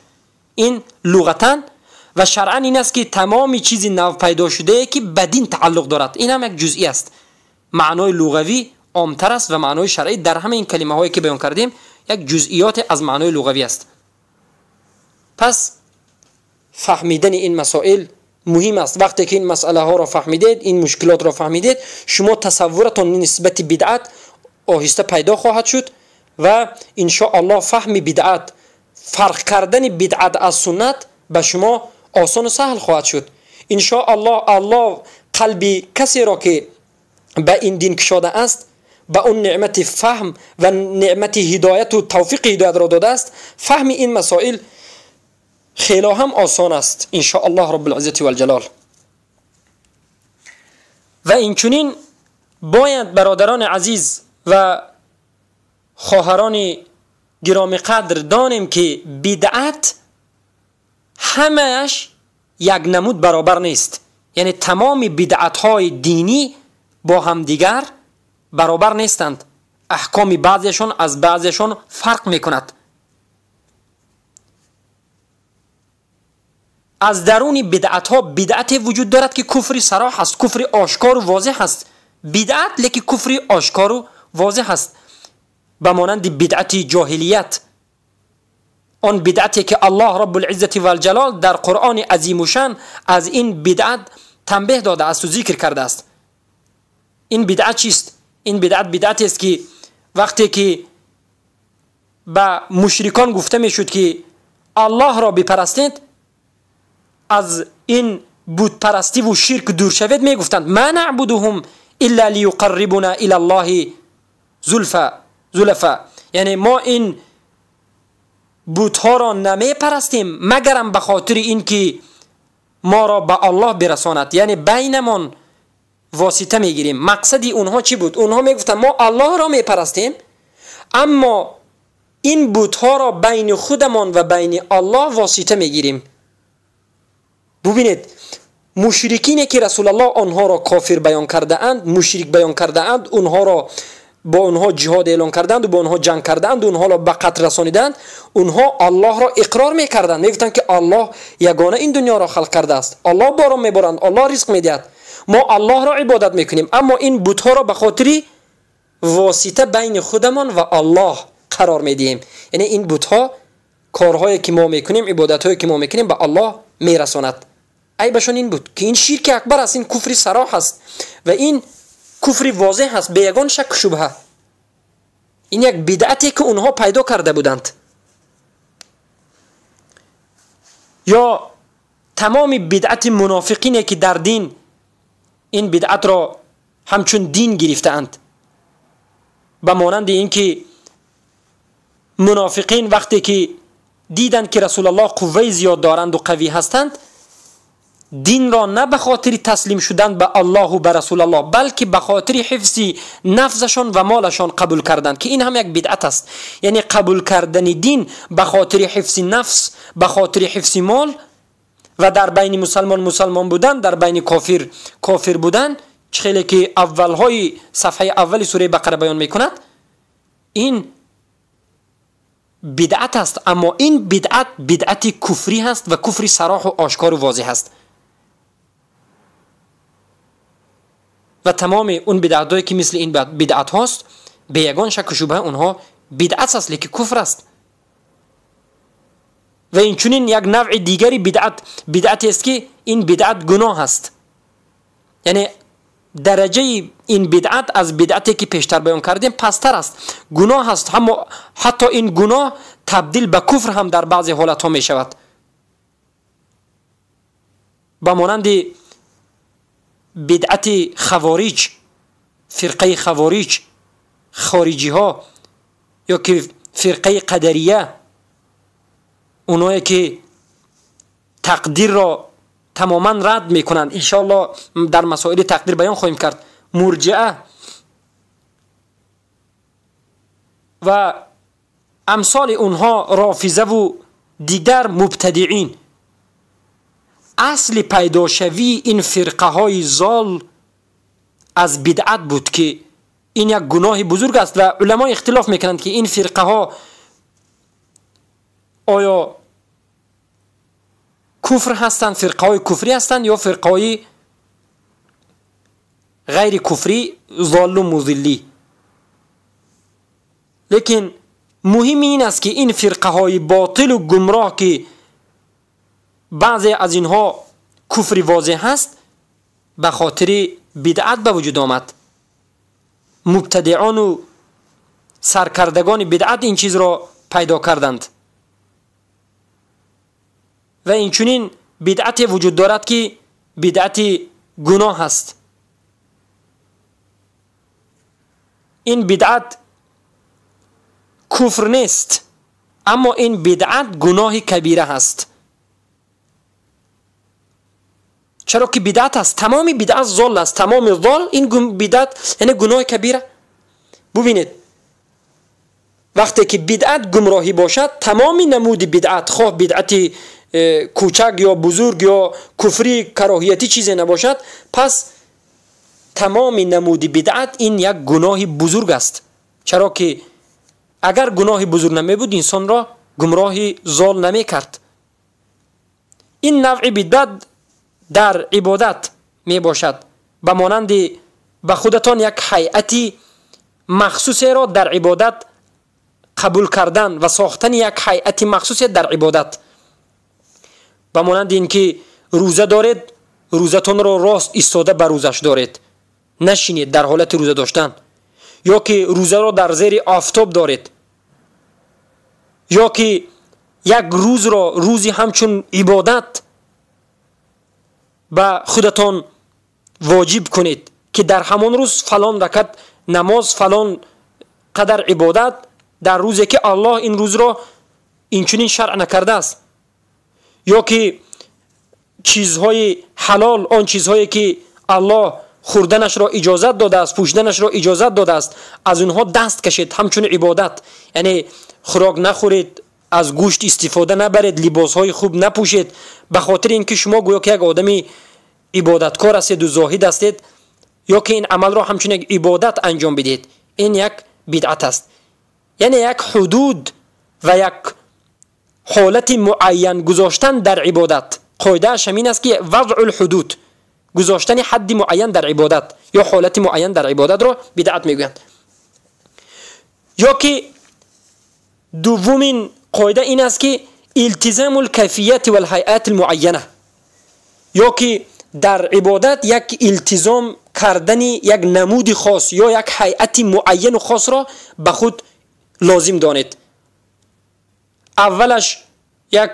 [SPEAKER 2] ин луғатан ва шаръан ин аст ки тамоми чизи нав пайдо шудае ки ба дин тааллуқ дорад, ин ҳам як ҷузъӣ аст. Маънои луғавӣ омтар аст ва маънои шаръӣ дар ҳама ин калимаҳое ки баён кардем як ҷузъиёте аз маънои луғавӣ аст. Пас фаҳмидани ин масоил муҳим аст. Вақте ки ин масъалаҳоро фаҳмидед, ин мушкилотро фаҳмидед, шумо тасаввуратон нисбати бидъат оҳиста пайдо хоҳад шуд ва иншоаллоҳ фаҳми бидъат, фарқ кардани бидъат аз суннат ба шумо осон ва саҳл хоҳад шуд. Иншоаллоҳ Аллоҳ қалби касеро ки ба ин дин кушодааст, ба он неъмати фаҳм ва неъмати ҳидояту тавфиқи ҳидоятро додааст, фаҳми ин масоил хело ҳам осон аст иншоаллоҳ раббул-иззати валҷалол. Ва инчунин бояд бародарони азиз ва хоҳарони гиромӣ қадр донем ки бидъат ҳамааш як намуд баробар нест. Яъне тамоми бидъатҳои динӣ бо ҳамдигар баробар нестанд. Аҳкоми баъзешон аз баъзешон фарқ мекунад. Аз даруни бидъатҳо бидъате вуҷуд дорад ки куфри сароҳ аст, куфри ошкору возеҳ аст. Бидъат леки куфри ошкору возеҳ аст, ба монанди бидъати ҷоҳилият, он бидъате ки Аллоҳ раббул-иззати валҷалол дар Қуръони азимушшан аз ин бидъат танбеҳ додааст ва зикр кардааст. Ин бидъат чист? Ин бидъат бидъатест ки вақте ки ба мушрикон гуфта мешуд ки Аллоҳро бипарастед, аз ин бутпарастиву ширк дур шавед, мегуфтанд ма наъбудуҳум илла лиюқаррибуна ила Аллоҳи зулфа. Яъне мо ин бутҳоро намепарастем магарам ба хотири ин ки моро ба Аллоҳ бирасонад, яъне байнамон восита мегирем. Мақсади онҳо чӣ буд? Онҳо мегуфтанд мо Аллоҳро мепарастем, аммо ин бутҳоро байни худамон ва байни Аллоҳ восита мегирем. Бубинед, мушрикине ки Расулаллоҳ онҳоро кофир баён кардаанд, мушрик баён кардаанд, онҳоро бо онҳо ҷиҳод эълон карданд, бо онҳо ҷанг карданд, онҳоро ба қатл расониданд, онҳо Аллоҳро иқрор мекарданд, мегуфтанд ки Аллоҳ ягона ин дунёро халқ кардааст, Аллоҳ борон меборанд, Аллоҳ ризқ медиҳад, мо Аллоҳро ибодат мекунем, аммо ин бутҳоро ба хотири восита байни худамон ва Аллоҳ қарор медиҳем. Яъне ин бутҳо корҳое ки мо мекунем, ибодатҳое ки мо мекунем ба Аллоҳ мерасонад. Айбашон ин буд ки ин ширки акбар аст, ин куфри сароҳ аст ва ин куфри возеҳ аст, бе ягон шак шубҳа. Ин як бидъате ки онҳо пайдо карда буданд. Ё тамоми бидъати мунофиқине ки дар дин ин бидъатро ҳамчун дин гирифтаанд, ба монанди ин ки мунофиқин вақте ки диданд ки Расулаллоҳ қувваи зиёд доранд ва қавӣ ҳастанд, динро на ба хотири таслим шудан ба Аллоҳу ба Расулаллоҳ, балки ба хотири ҳифзи нафсашон ва молашон қабул карданд, ки ин ҳам як бидъат аст. Яъне қабул кардани дин ба хотири ҳифзи нафс, ба хотири ҳифзи мол ва дар байни мусалмон мусалмон будан, дар байни кофир кофир будан, чӣ хеле ки аввалҳои сафҳаи аввали сураи Бақара баён мекунад, ин бидъат аст. Аммо ин бидъат бидъати куфрӣ ҳаст ва куфри сароҳу ошкору возеҳ аст. Ва тамоми он бидъатҳое ки мисли ин бидъат ҳост, бе ягон шакку шубҳа онҳо бидъат аст, леки куфр аст. و اینچنین یک نوع دیگری بدعت، بدعت است که این بدعت گناه است. یعنی درجه این بدعت از بدعتی که پیشتر بیان کردیم پستر است، گناه است. هم حتی این گناه تبدیل به کفر هم در بعضی حالت ها می شود، با مانند بدعت خوارج، فرقه خوارج، خارجی ها، یا که فرقه قدریه، اونایی که تقدیر را تماما رد میکنند. انشاءالله در مسائل تقدیر بیان خواهیم کرد. مرجئه و امثال اونها، رافضه و دیگر مبتدعین. اصل پیداشوی این فرقه های زال از بدعت بود که این یک گناه بزرگ است و علما اختلاف میکنند که این فرقه ها آیا کفر هستند، فرقه های کفری هستند یا فرقه های غیر کفری، ضال و مضلی. لیکن مهم این است که این فرقه های باطل و گمراه که بعضی از اینها کفر واضح هست، به خاطر بدعت به وجود آمد. مبتدعان و سرکردگان بدعت این چیز را پیدا کردند. و اینچنین بدعت وجود دارد که بدعت گناه است. این بدعت کفر نیست، اما این بدعت گناه کبیره هست. چرا که بدعت است، تمام بدعت ضال است، تمام ضال این بدعت یعنی گناه کبیره. ببینید وقتی که بدعت گمراهی باشد، تمام نمود بدعت، خواه بدعت کوچک یا بزرگ یا کفری کراهیتی چیزی نباشد، پس تمام نمود بدعت این یک گناه بزرگ است. چرا که اگر گناه بزرگ نمی بود انسان را گمراه ضال نمی کرد. این نوع بدعت در عبادت می باشد، به مانند به خودتان یک هیئتی مخصوصی را در عبادت قبول کردن و ساختن یک هیئت مخصوصی در عبادت، به مانند اینکه روزه دارید، روزتون را راست ایستاده بر روزش دارید، نشینید در حالت روزه داشتن، یا که روزه را در زیر آفتاب دارید، یا که یک روز را روزی همچون عبادت به خودتان واجب کنید که در همان روز فلان رکعت نماز، فلان قدر عبادت، در روزی که الله این روز را اینچنین شرع نکرده است. یا که چیزهای حلال، آن چیزهایی که الله خوردنش را اجازت داده است، پوشیدنش را اجازت داده است، از اونها دست کشید همچون عبادت. یعنی خوراک نخورید، از گوشت استفاده نبرید، لباسهای خوب نپوشید، به خاطر اینکه شما گویا که یک آدمی عبادتکار هستید و زاهد هستید، یا که این عمل را همچون یک عبادت انجام بدید، این یک بدعت است. یعنی یک حدود و یک حالت معین گذاشتن در عبادت. قاعده اش همین است که وضع الحدود، گذاشتن حد معین در عبادت یا حالت معین در عبادت را بدعت میگویند. یا که دومین قاعده این است که التزام الکیفیت والهیئات المعینه، یا که در عبادت یک التزام کردن یک نمود خاص یا یک هیئت معین و خاص را به خود لازم دانید. اولش یک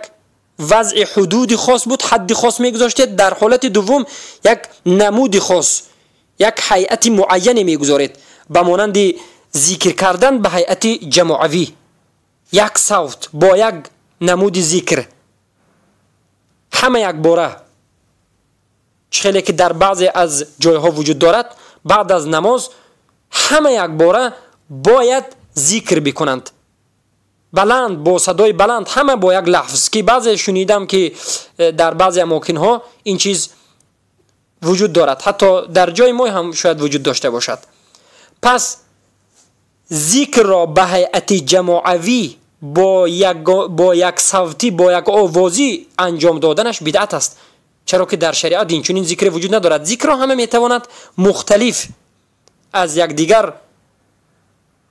[SPEAKER 2] وضع حدود خاص بود، حد خاص میگذاشتید. در حالت دوم یک نمود خاص، یک هیئت معین میگذارید، به مانند ذکر کردن به هیئت جماعوی، یک صوت با یک نمود ذکر همه یک باره، خیلی که در بعضی از جایها وجود دارد، بعد از نماز همه یک باره باید ذکر بکنند، بلند، با صدای بلند، همه با یک لفظ، که بعضی شنیدم که در بعضی اماکن ها این چیز وجود دارد، حتی در جای ما هم شاید وجود داشته باشد. پس ذکر را به هیئت جماعوی با یک صوتی، با یک آوازی انجام دادنش بدعت است، چرا که در شریعت این چنین ذکر وجود ندارد. ذکر را همه میتواند مختلف از یکدیگر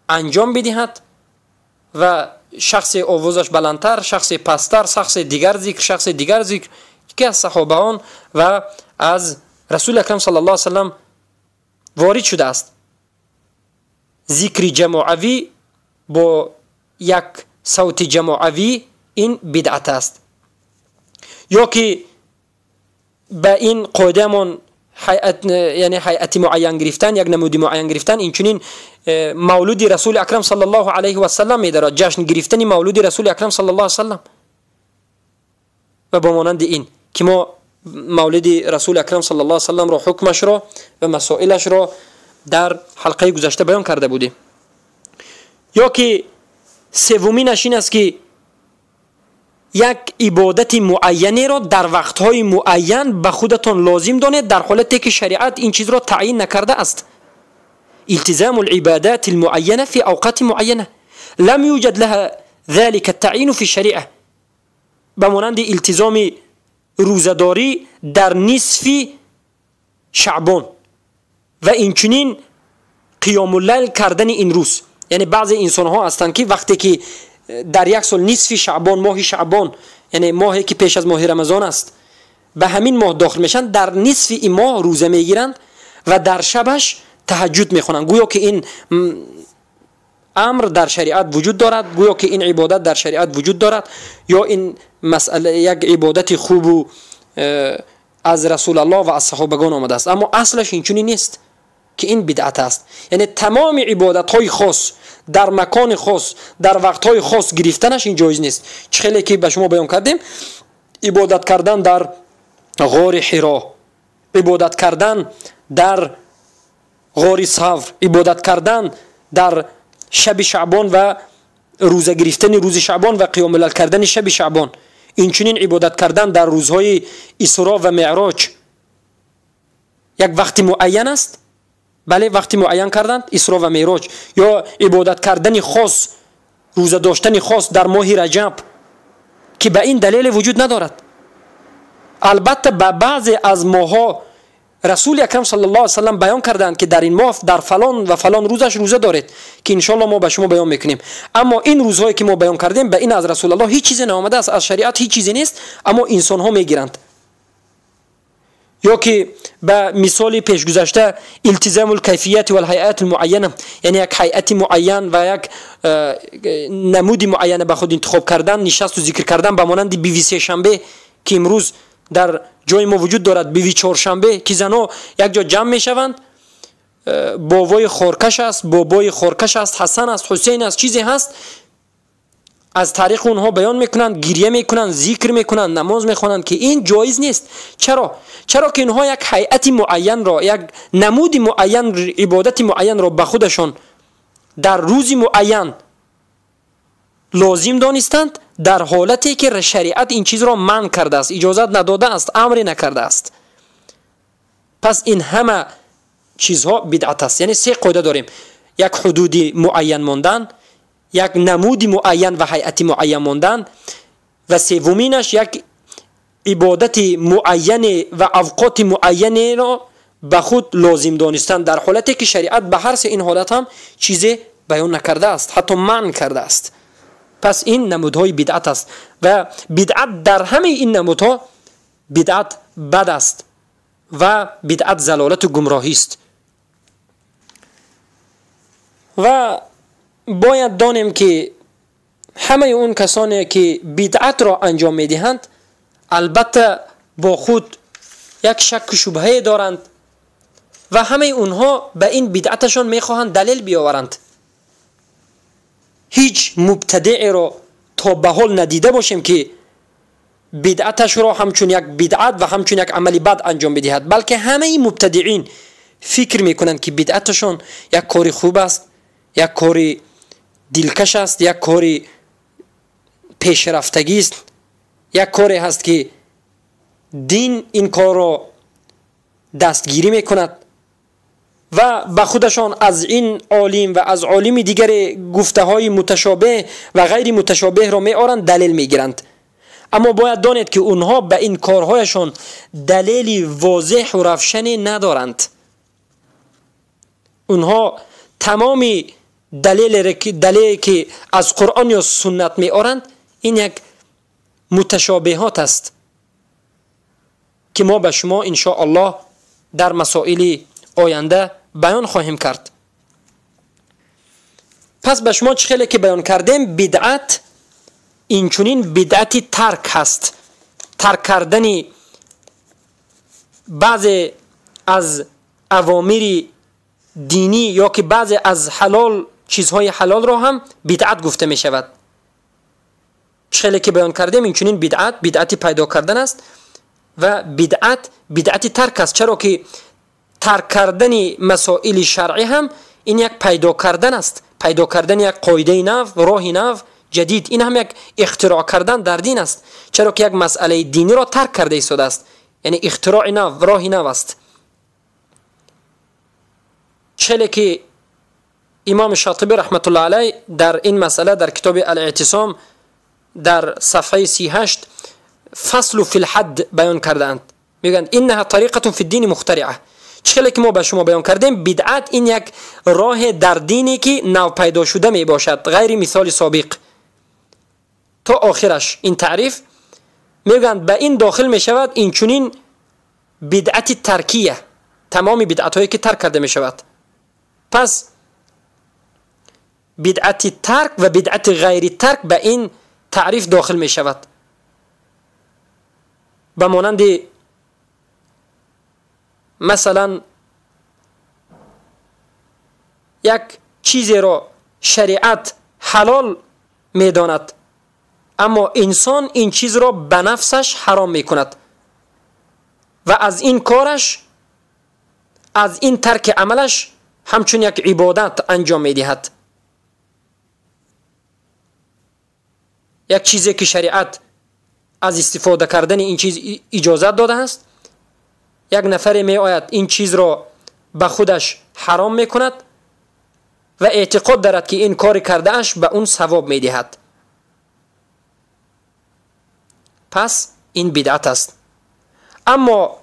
[SPEAKER 2] انجام بدهد و شخص آوازش بلندتر، شخص پستر، شخص دیگر ذکر، شخص دیگر ذکر که از صحابهان و از رسول اکرم صلی الله علیه و سلم وارد شده است. ذکر جماعوی با یک صوت جماعوی این بدعت است. یا که به این قاعده من هیئت، یعنی هیئت معین گرفتن، یک نمودی معین گرفتن، این چنین مولود رسول اکرم صلی الله علیه و سلم می‌دارد، جشن گرفتن مولود رسول اکرم صلی الله علیه و سلم و با مانند این که ما مولد رسول اکرم صلی الله علیه و سلم را، حکمش را و مسائلش را در حلقه گذشته بیان کرده بودیم. یا که سومینش این است که یک عبادت معینی را در وقتهای معین به خودتان لازم دانید، در حالتی که شریعت این چیز را تعیین نکرده است. التزام العبادات المعینه فی اوقات معینه لم یوجد لها ذلك التعیین فی الشریعه، به مانند التزام روزه‌داری در نصف شعبان و اینچنین قیام اللیل کردن این روز. یعنی بعضی انسان ها هستند که وقتی که در یک سال نصف شعبان، ماه شعبان، یعنی ماهی که پیش از ماه رمضان است، به همین ماه داخل میشن، در نصف این ماه روزه میگیرند و در شبش تهجد میخوانند، گویا که این امر در شریعت وجود دارد، گویا که این عبادت در شریعت وجود دارد، یا این مسئله یک عبادت خوب و از رسول الله و از صحابگان آمده است. اما اصلش اینچنین نیست که این بدعت است. یعنی تمام عبادت های خاص در مکان خاص در وقت های خاص گرفتنش این جایز نیست. چه خیلی که به شما بیان کردیم، عبادت کردن در غار حرا، عبادت کردن در غار ثور، عبادت کردن در شب شعبان و روزه گرفتن روز شعبان و قیام اللیل کردن شب شعبان، اینچنین عبادت کردن در روزهای اسراء و معراج یک وقت معین است، بله وقتی معین کردند اسراء و معراج، یا عبادت کردن خاص، روزه داشتن خاص در ماه رجب که به این دلیل وجود ندارد. البته به بعضی از ماه‌ها رسول اکرم صلی الله علیه و سلم بیان کردند که در این ماه در فلان و فلان روزش روزه دارید که انشالله ما به شما بیان میکنیم. اما این روزهایی که ما بیان کردیم به این از رسول الله هیچ چیزی نیامده است، از شریعت هیچ چیزی نیست، اما انسان ها میگیرند. یا که به مثال پیش گذشته التزام الکیفیت و الهیئات المعینه، یعنی یک هیئت معین و یک نمود معین به خود انتخاب کردن، نشست و ذکر کردن، به مانند بیوی سه شنبه که امروز در جای ما وجود دارد، بیوی چهارشنبه که زنها یک جا جمع میشوند، بابای خورکش است، بابای خورکش است، حسن است، حسین است، چیزی هست، از تاریخ اونها بیان میکنند، گریه میکنند، ذکر میکنند، نماز میخوانند که این جایز نیست. چرا؟ چرا که اینها یک هیئت معین را، یک نمود معین، عبادت معین را به خودشان در روز معین لازم دانستند، در حالتی که شریعت این چیز را منع کرده است، اجازت نداده است، امر نکرده است. پس این همه چیزها بدعت است. یعنی سه قاعده داریم: یک حدودی معین ماندن، یک نمود معین و هیئت معین ماندن، و سومینش یک عبادت معین و اوقات معین را به خود لازم دانستن، در حالتی که شریعت به هر سه این حالت هم چیزی بیان نکرده است، حتی منع کرده است. پس این نمودهای بدعت است و بدعت در همه این نمودها بدعت بد است و بدعت ضلالت و گمراهی است. و باید دانیم که همه اون کسانی که بدعت را انجام میدهند البته با خود یک شک و شبهه دارند و همه اونها به این بدعتشان میخواهند دلیل بیاورند. هیچ مبتدع را تا به حال ندیده باشیم که بدعتش را همچون یک بدعت و همچون یک عمل بد انجام بدهد، بلکه همه مبتدعین فکر میکنند که بدعتشان یک کار خوب است، یک کار دلکش است، یک کار پیشرفتگی است، یک کاری هست که دین این کار را دستگیری میکند و به خودشان از این عالم و از عالم دیگر گفته های متشابه و غیر متشابه را می آرند، دلیل میگیرند. اما باید دانید که اونها به این کارهایشان دلیل واضح و روشنی ندارند. اونها تمام далеле ки аз Қуръон ё суннат меоранд, ин як муташобиҳот аст ки мо ба шумо иншоаллоҳ дар масоили оянда баён хоҳем кард. Пас ба шумо чӣ хеле ки баён кардем, бидъат инчунин бидъати тарк ҳаст. Тарк кардани баъзе аз авомири динӣ ё ки баъзе аз ҳалол чизҳои ҳалолро ҳам бидъат гуфта мешавад. Чӣ хеле ки баён кардем, инчунин бидъат бидъати пайдо кардан аст ва бидъат бидъати тарк аст, чаро ки тарк кардани масоили шаръӣ ҳам ин як пайдо кардан аст, пайдо кардани як қоидаи нав, роҳи нав, ҷадид. Ин ҳам як ихтироъ кардан дар дин аст, чаро ки як масъалаи диниро тарк карда истодааст, яъне ихтирои нав, роҳи нав аст. Челе ки имом Шотиби раҳматуллоҳ алайҳ дар ин масъала дар китоби Ал-Эътисом дар сафҳаи 38 фаслу фи лҳадд баён кардаанд. Мегӯянд иннаҳа тариқатун фи ддини мухтариа. Чӣ ки мо ба шумо баён кардем, бидъат ин як роҳе дар дине ки навпайдо шуда мебошад, ғайри мисоли собиқ. То охираш ин таъриф мегӯянд ба ин дохил мешавад инчунин бидъати таркия, тамоми бидъатҳое ки тарк карда мешавад. Пас бидъати тарк ва бидъати ғайри тарк ба ин таъриф дохил мешавад. Ба монанди масалан як чизеро шариат ҳалол медонад, аммо инсон ин чизро ба нафсаш ҳаром мекунад ва аз ин кораш, аз ин тарки амалаш ҳамчун як ибодат анҷом медиҳад. Як чизе ки шариат аз истифода кардани ин чиз иҷозат додааст, як нафаре меояд ин чизро ба худаш ҳаром мекунад ва эътиқод дорад ки ин кори кардааш ба он савоб медиҳад. Пас ин бидъат аст. Аммо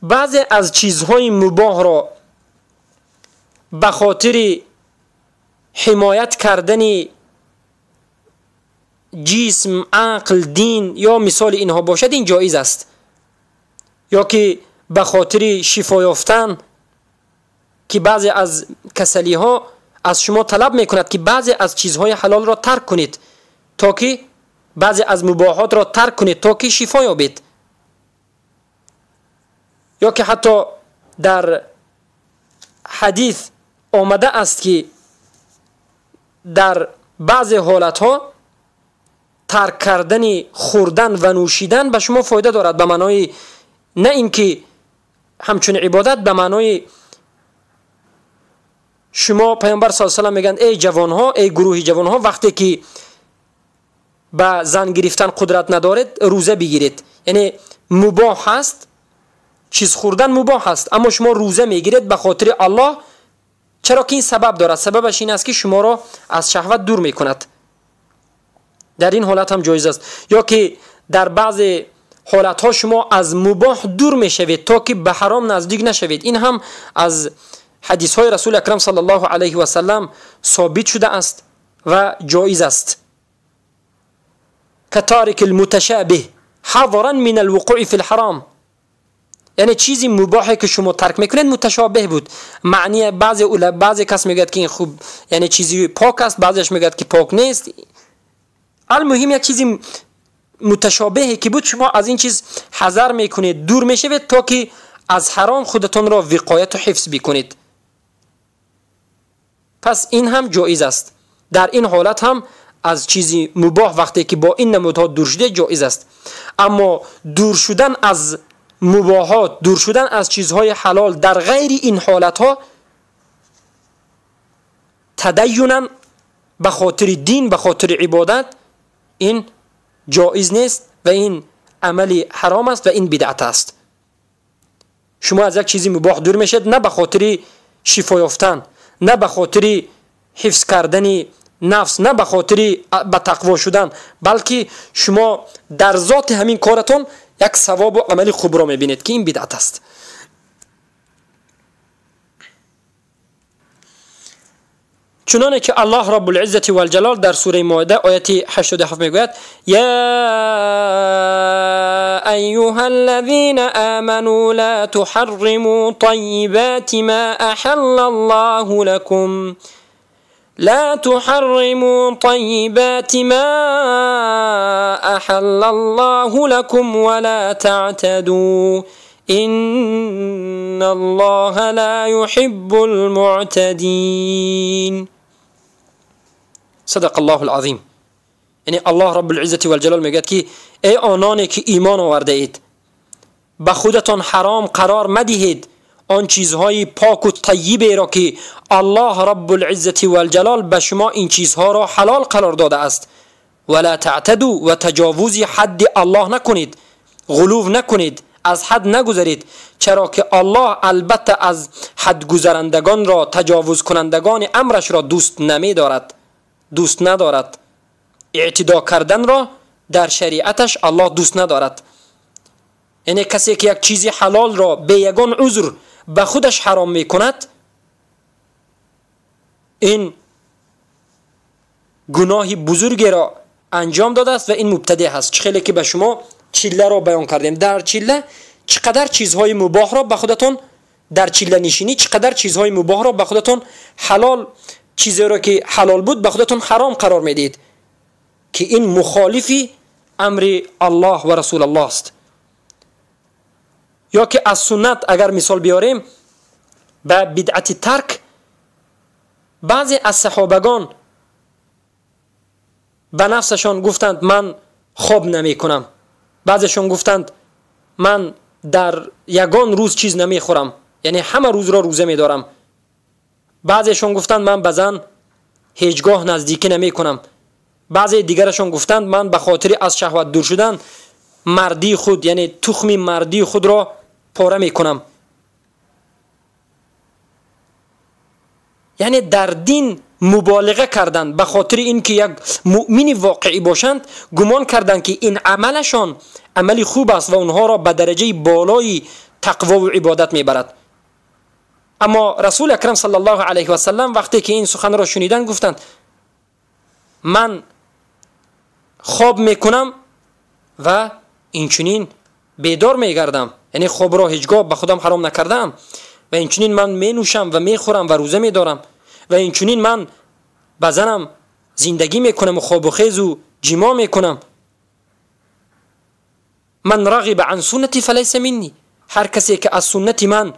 [SPEAKER 2] баъзе аз чизҳои мубоҳро ба хотири ҳимоят кардани ҷисм, ақл, дин ё мисоли инҳо бошад, ин ҷоиз аст. Ё ки ба хотири шифо ёфтан, ки баъзе аз касалиҳо аз шумо талаб мекунад ки баъзе аз чизҳои ҳалолро тарк кунед, то ки баъзе аз мубоҳотро тарк кунед, то ки шифо ёбед. Ё ки ҳатто дар ҳадис омада аст ки дар баъзе ҳолатҳо тарк кардани хӯрдан ва нӯшидан ба шумо фоида дорад, ба маънои на ин ки ҳамчун ибодат, ба маънои шумо паёмбар саллаллоҳу алайҳи васаллам мегӯянд: эй ҷавонҳо, эй гурӯҳи ҷавонҳо, вақте ки ба зан гирифтан қудрат надоред, рӯза бигиред. Яъне мубоҳ ҳаст, чиз хӯрдан мубоҳ ҳаст, аммо шумо рӯза мегиред ба хотири Аллоҳ, чаро ки ин сабаб дорад. Сабабаш ин аст ки шуморо аз шаҳват дур мекунад. Дар ин ҳолат ҳам ҷоиз аст. Ё ки дар баъзе ҳолатҳо шумо аз мубоҳ дур мешавед, то ки ба ҳаром наздик нашавед. Ин ҳам аз ҳадисҳои расули акрам саллаллоҳу алайҳи васаллам собит шуда аст ва ҷоиз аст. катарик المتشابه حذرا من الوقوع في الحرام. یعنی چیزی مباحه که شما ترک میکنید متشابه بود. معنی بعضی کس میگوید که این خوب، یعنی چیزی پاک است، بعضیش میگوید که پاک نیست. المهم یک چیزی متشابهی که بود، شما از این چیز حذر میکنید، دور میشوید تا که از حرام خودتون را وقایت و حفظ بکنید. پس این هم جایز است. در این حالت هم از چیزی مباح وقتی که با این نمودها دور شده جایز است. اما دور شدن از مباحات، دور شدن از چیزهای حلال در غیر این حالتها تدینا به خاطر دین، به خاطر عبادت، این جایز نیست و این عمل حرام است و این بدعت است. شما از یک چیزی مباح دور میشید نه به خاطر شفا یافتن، نه به خاطر حفظ کردن نفس، نه به خاطر به تقوا شدن، بلکه شما در ذات همین کارتون یک ثواب و عمل خوب را میبینید که این بدعت است. چنانه که الله رب العزة والجلال در سوره مائده آیت 87 میگوید: یا ایها الذین آمنوا لا تحرموا طیبات ما احل الله لكم لا تحرموا طيبات ما أحل الله لكم ولا تعتدوا إن الله لا يحب المعتدين. صدق الله العظیم. یعنی الله رب العزة والجلال میگه که ای آنانی که ایمان آورده اید، به خودتان حرام قرار مدهید آن چیزهای پاک و طیبی را که الله رب العزة والجلال به شما این چیزها را حلال قرار داده است. ولا تعتدوا، و تجاوز حد الله نکنید، غلو نکنید، از حد نگذرید، چرا که الله البته از حد گذرندگان را، تجاوز کنندگان امرش را دوست نمی دارد، دوست ندارد. اعتدا کردن را در شریعتش الله دوست ندارد. یعنی کسی که یک چیزی حلال را به یگان عذر به خودش حرام میکند، این گناه بزرگی را انجام داده است و این مبتدع هست. چه خیلی که به شما چله را بیان کردیم، در چله چقدر چیزهای مباح را به خودتون، در چله نشینی چقدر چیزهای مباح را به خودتون حلال، چیزی را که حلال بود به خودتون حرام قرار میدید، که این مخالفی امر الله و رسول الله است. یا که از سنت اگر مثال بیاریم به بدعت ترک، بعضی از صحابگان به نفسشان گفتند من خواب نمی کنم، بعضیشان گفتند من در یگان روز چیز نمی خورم، یعنی همه روز را روزه می دارم. بعضیشان گفتند من به زن هیچگاه نزدیکی نمی کنم. بعضی دیگرشان گفتند من به خاطر از شهوت دور شدن مردی خود، یعنی تخم مردی خود را پاره می کنم. یعنی در دین مبالغه کردند، به خاطر اینکه یک مؤمن واقعی باشند گمان کردند که این عملشان عملی خوب است و اونها را به درجه بالای تقوا و عبادت میبرد. اما رسول اکرم صلی الله علیه و سلم وقتی که این سخن را شنیدند گفتند من خواب میکنم و اینچنین بیدار میگردم، یعنی خواب را هیچگاه به خودم حرام نکردم، و اینچنین من مینوشم و میخورم و روزه میدارم، و اینچنین من به زنم زندگی میکنم و خواب و خیز و جیما میکنم. من رغب عن سنتی فلیس منی، هر کسی که از سنت من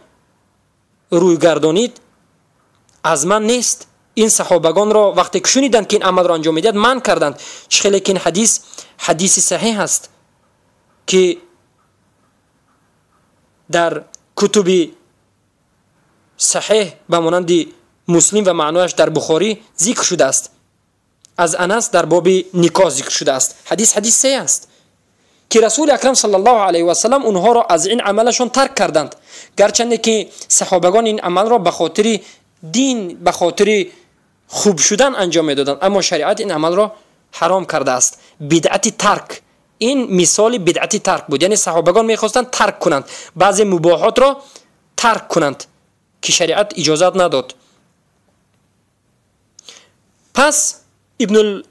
[SPEAKER 2] روی گردانید از من نیست. این صحابگان را وقتی که شنیدند که این عمل را انجام میدهد من کردند. چه که این حدیث حدیث صحیح است که در کتب صحیح به مانند مسلم و معنایش در بخاری ذکر شده است. از انس در باب نکاح ذکر شده است. حدیث حدیث صحیح است که رسول اکرم صلی الله علیه و سلم اونها را از این عملشون ترک کردند، گرچند که صحابگان این عمل را به خاطر دین، به خاطر خوب شدن انجام میدادند، اما شریعت این عمل را حرام کرده است. بدعت ترک، این مثال بدعت ترک بود، یعنی صحابگان میخواستند ترک کنند، بعضی مباحات را ترک کنند که شریعت اجازت نداد. پس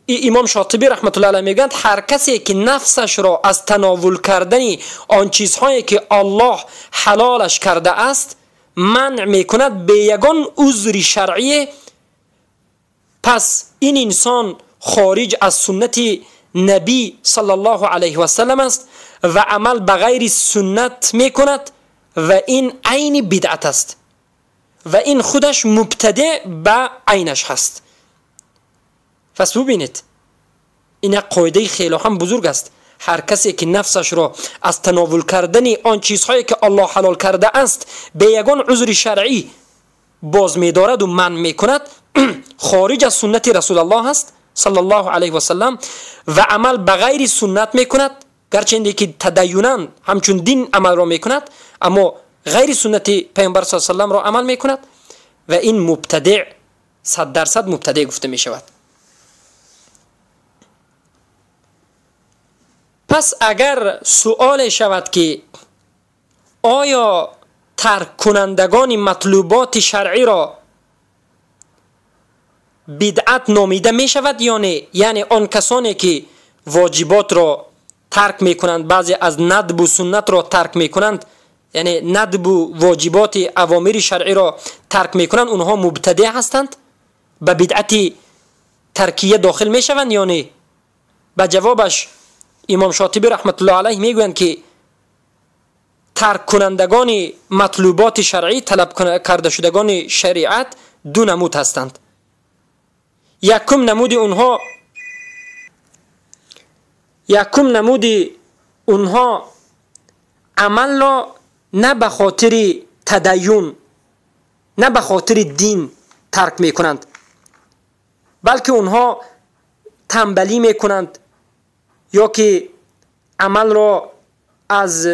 [SPEAKER 2] امام شاطبی رحمت الله علیه میگند هر کسی که نفسش را از تناول کردن آن چیزهایی که الله حلالش کرده است منع میکند به یگان عذر شرعی، پس این انسان خارج از سنت نبی صلی الله علیه و سلم است و عمل به غیر سنت میکند و این عین بدعت است و این خودش مبتدع به عینش هست. پس ببینید این یک قاعده خیلی هم بزرگ است. هر کسی که نفسش را از تناول کردن آن چیزهایی که الله حلال کرده است به یگان عذر شرعی باز می‌دارد و منع می‌کند، خارج از سنت رسول الله است صلی الله علیه و سلم و عمل به غیر سنت می‌کند، گرچه که تدیناً همچون دین عمل را می‌کند، اما غیر سنت پیامبر صلی الله علیه و سلم را عمل می‌کند و این مبتدع، 100% مبتدع گفته می‌شود. پس اگر سوال شود که آیا ترک کنندگان مطلوبات شرعی را бидъат номида мешавад ё не? Яъне он касоне ки воҷиботро тарк мекунанд, баъзе аз надбу суннатро тарк мекунанд, яъне надбу воҷиботи авомири шаръиро тарк мекунанд, онҳо мубтадеъ ҳастанд? Ба бидъати таркия дохил мешаванд ё не? Ба ҷавобаш имом Шотибӣ раҳматуллоҳ алайҳ мегӯянд ки тарк кунандагони матлуботи шаръӣ, талаб карда шудагони шариат ду намуд ҳастанд. Якум намуди онҳо амалро на ба хотири тадайюн, на ба хотири дин тарк мекунанд, балки онҳо танбалӣ мекунанд ё ки амалро аз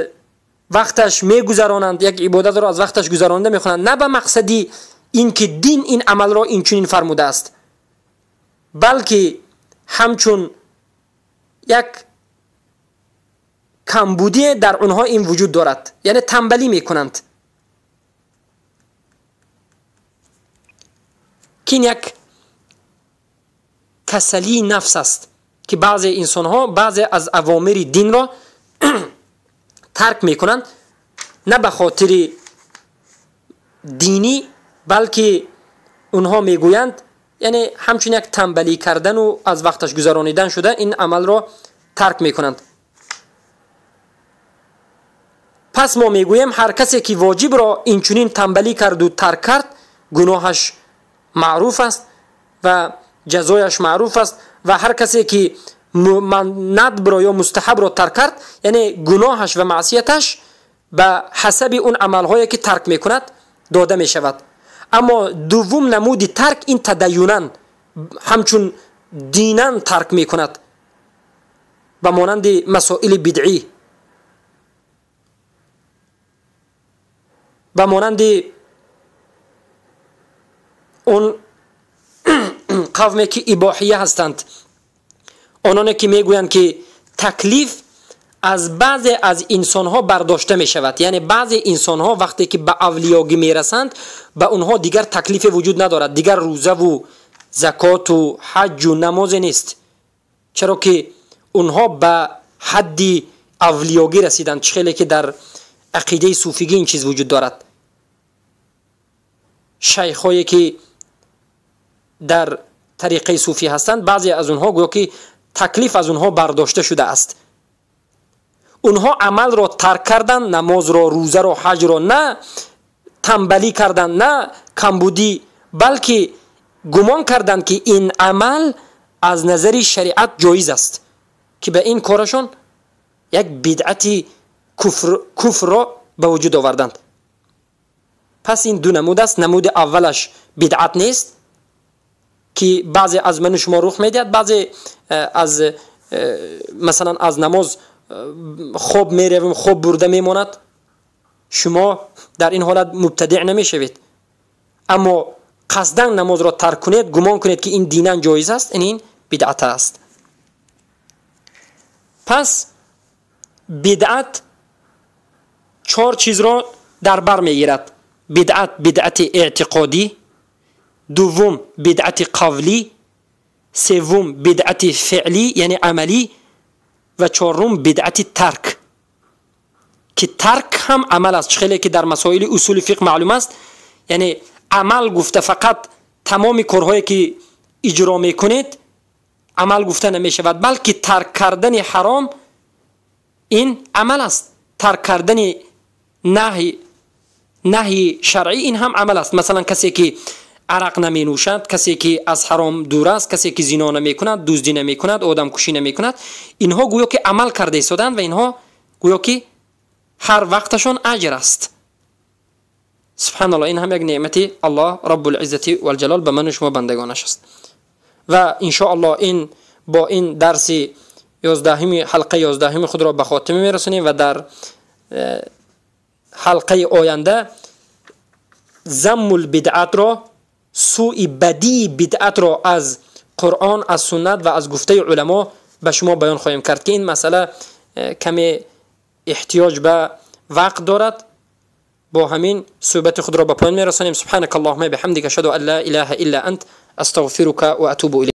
[SPEAKER 2] вақташ мегузаронанд, як ибодатро аз вақташ гузаронда мехонанд, на ба мақсади ин ки дин ин амалро инчунин фармудааст, балки ҳамчун як камбудие дар онҳо ин вуҷуд дорад, яъне танбалӣ мекунанд, ки ин як касалии нафс аст ки баъзе инсонҳо баъзе аз авомири динро тарк мекунанд на ба хотири динӣ, балки онҳо мегӯянд, яъне ҳамчун як танбалӣ кардану аз вақташ гузаронидан шуда ин амалро тарк мекунанд. Пас мо мегӯем ҳар касе ки воҷибро инчунин танбалӣ карду тарк кард, гуноҳаш маъруф аст ва ҷазояш маъруф аст, ва ҳар касе ки надбро ё мустаҳабро тарк кард, яъне гуноҳаш ва маъсияташ ба ҳасаби он амалҳое ки тарк мекунад дода мешавад. Аммо дуввум намуди тарк ин тадайюнан, ҳамчун динан тарк мекунад, ба монанди масоили бидъӣ, ба монанди он қавме ки ибоҳия ҳастанд, ононе ки мегӯянд ки таклиф аз баъзе аз инсонҳо бардошта мешавад, яъне баъзе инсонҳо вақте ки ба авлиёгӣ мерасанд, ба онҳо дигар таклифе вуҷуд надорад, дигар рӯзаву закоту ҳаҷҷу намозе нест, чаро ки онҳо ба ҳадди авлиёгӣ расиданд, чӣ хеле ки дар ақидаи суфигӣ ин чиз вуҷуд дорад. Шайхҳое ки дар тариқаи суфӣ ҳастанд, баъзе аз онҳо гӯё ки таклиф аз онҳо бардошта шудааст. Онҳо амалро тарк карданд, намозро, рӯзаро, ҳаҷро на танбалӣ карданд, на камбудӣ, балки гумон карданд ки ин амал аз назари шариат ҷоиз аст, ки ба ин корашон як бидъати куфрро ба вуҷуд оварданд. Пас ин ду намуд аст. Намуди аввалаш бидъат нест ки баъзе аз ману шумо рух медиҳад, баъзе аз масалан аз намоз хоб меравем, хоб бурда мемонад, шумо дар ин ҳолат мубтадиъ намешавед. Аммо қасдан намозро тарк кунед, гумон кунед ки ин динан ҷоиз аст, ин бидъат аст. Пас бидъат чор чизро дар бар мегирад. Бидъат бидъати эътиқодӣ, дуввум бидъати қавлӣ, севум бидъати феълӣ яъне амалӣ, ва чорум бидъати тарк, ки тарк ҳам амал аст. Чӣ хеле ки дар масоили усули фиқҳ маълум аст, яъне амал гуфта фақат тамоми корҳое ки иҷро мекунед амал гуфта намешавад, балки тарк кардани ҳаром ин амал аст, тарк кардани наҳи шаръӣ ин ҳам амал аст. Масалан касе ки арақ наменӯшад, касе ки аз ҳаром дур аст, касе ки зино намекунад, дуздӣ намекунад, одамкушӣ намекунад, инҳо гӯё ки амал карда истоданд ва инҳо гӯё ки ҳар вақташон аҷр аст. Субҳаналлоҳ, ин ҳам як неъмати Аллоҳ Раббул-Иззати вал-Ҷалол ба ману шумо бандагонаш аст. Ва иншоаллоҳ ин бо ин дарси 11 ҳалқаи 11 худро ба хотима мерасонем ва дар ҳалқаи оянда заммул бидъатро, сӯи бадии бидъатро аз Қуръон, аз суннат ва аз гуфтаи уламо ба шумо баён хоҳем кард, ки ин масъала каме эҳтиёҷ ба вақт дорад. Бо ҳамин суҳбати худро ба поён мерасонем. Субҳанака Аллоҳумма биҳамдика, ашҳаду ан ла илаҳа илла ант, Астағфирука ва атубу илайк.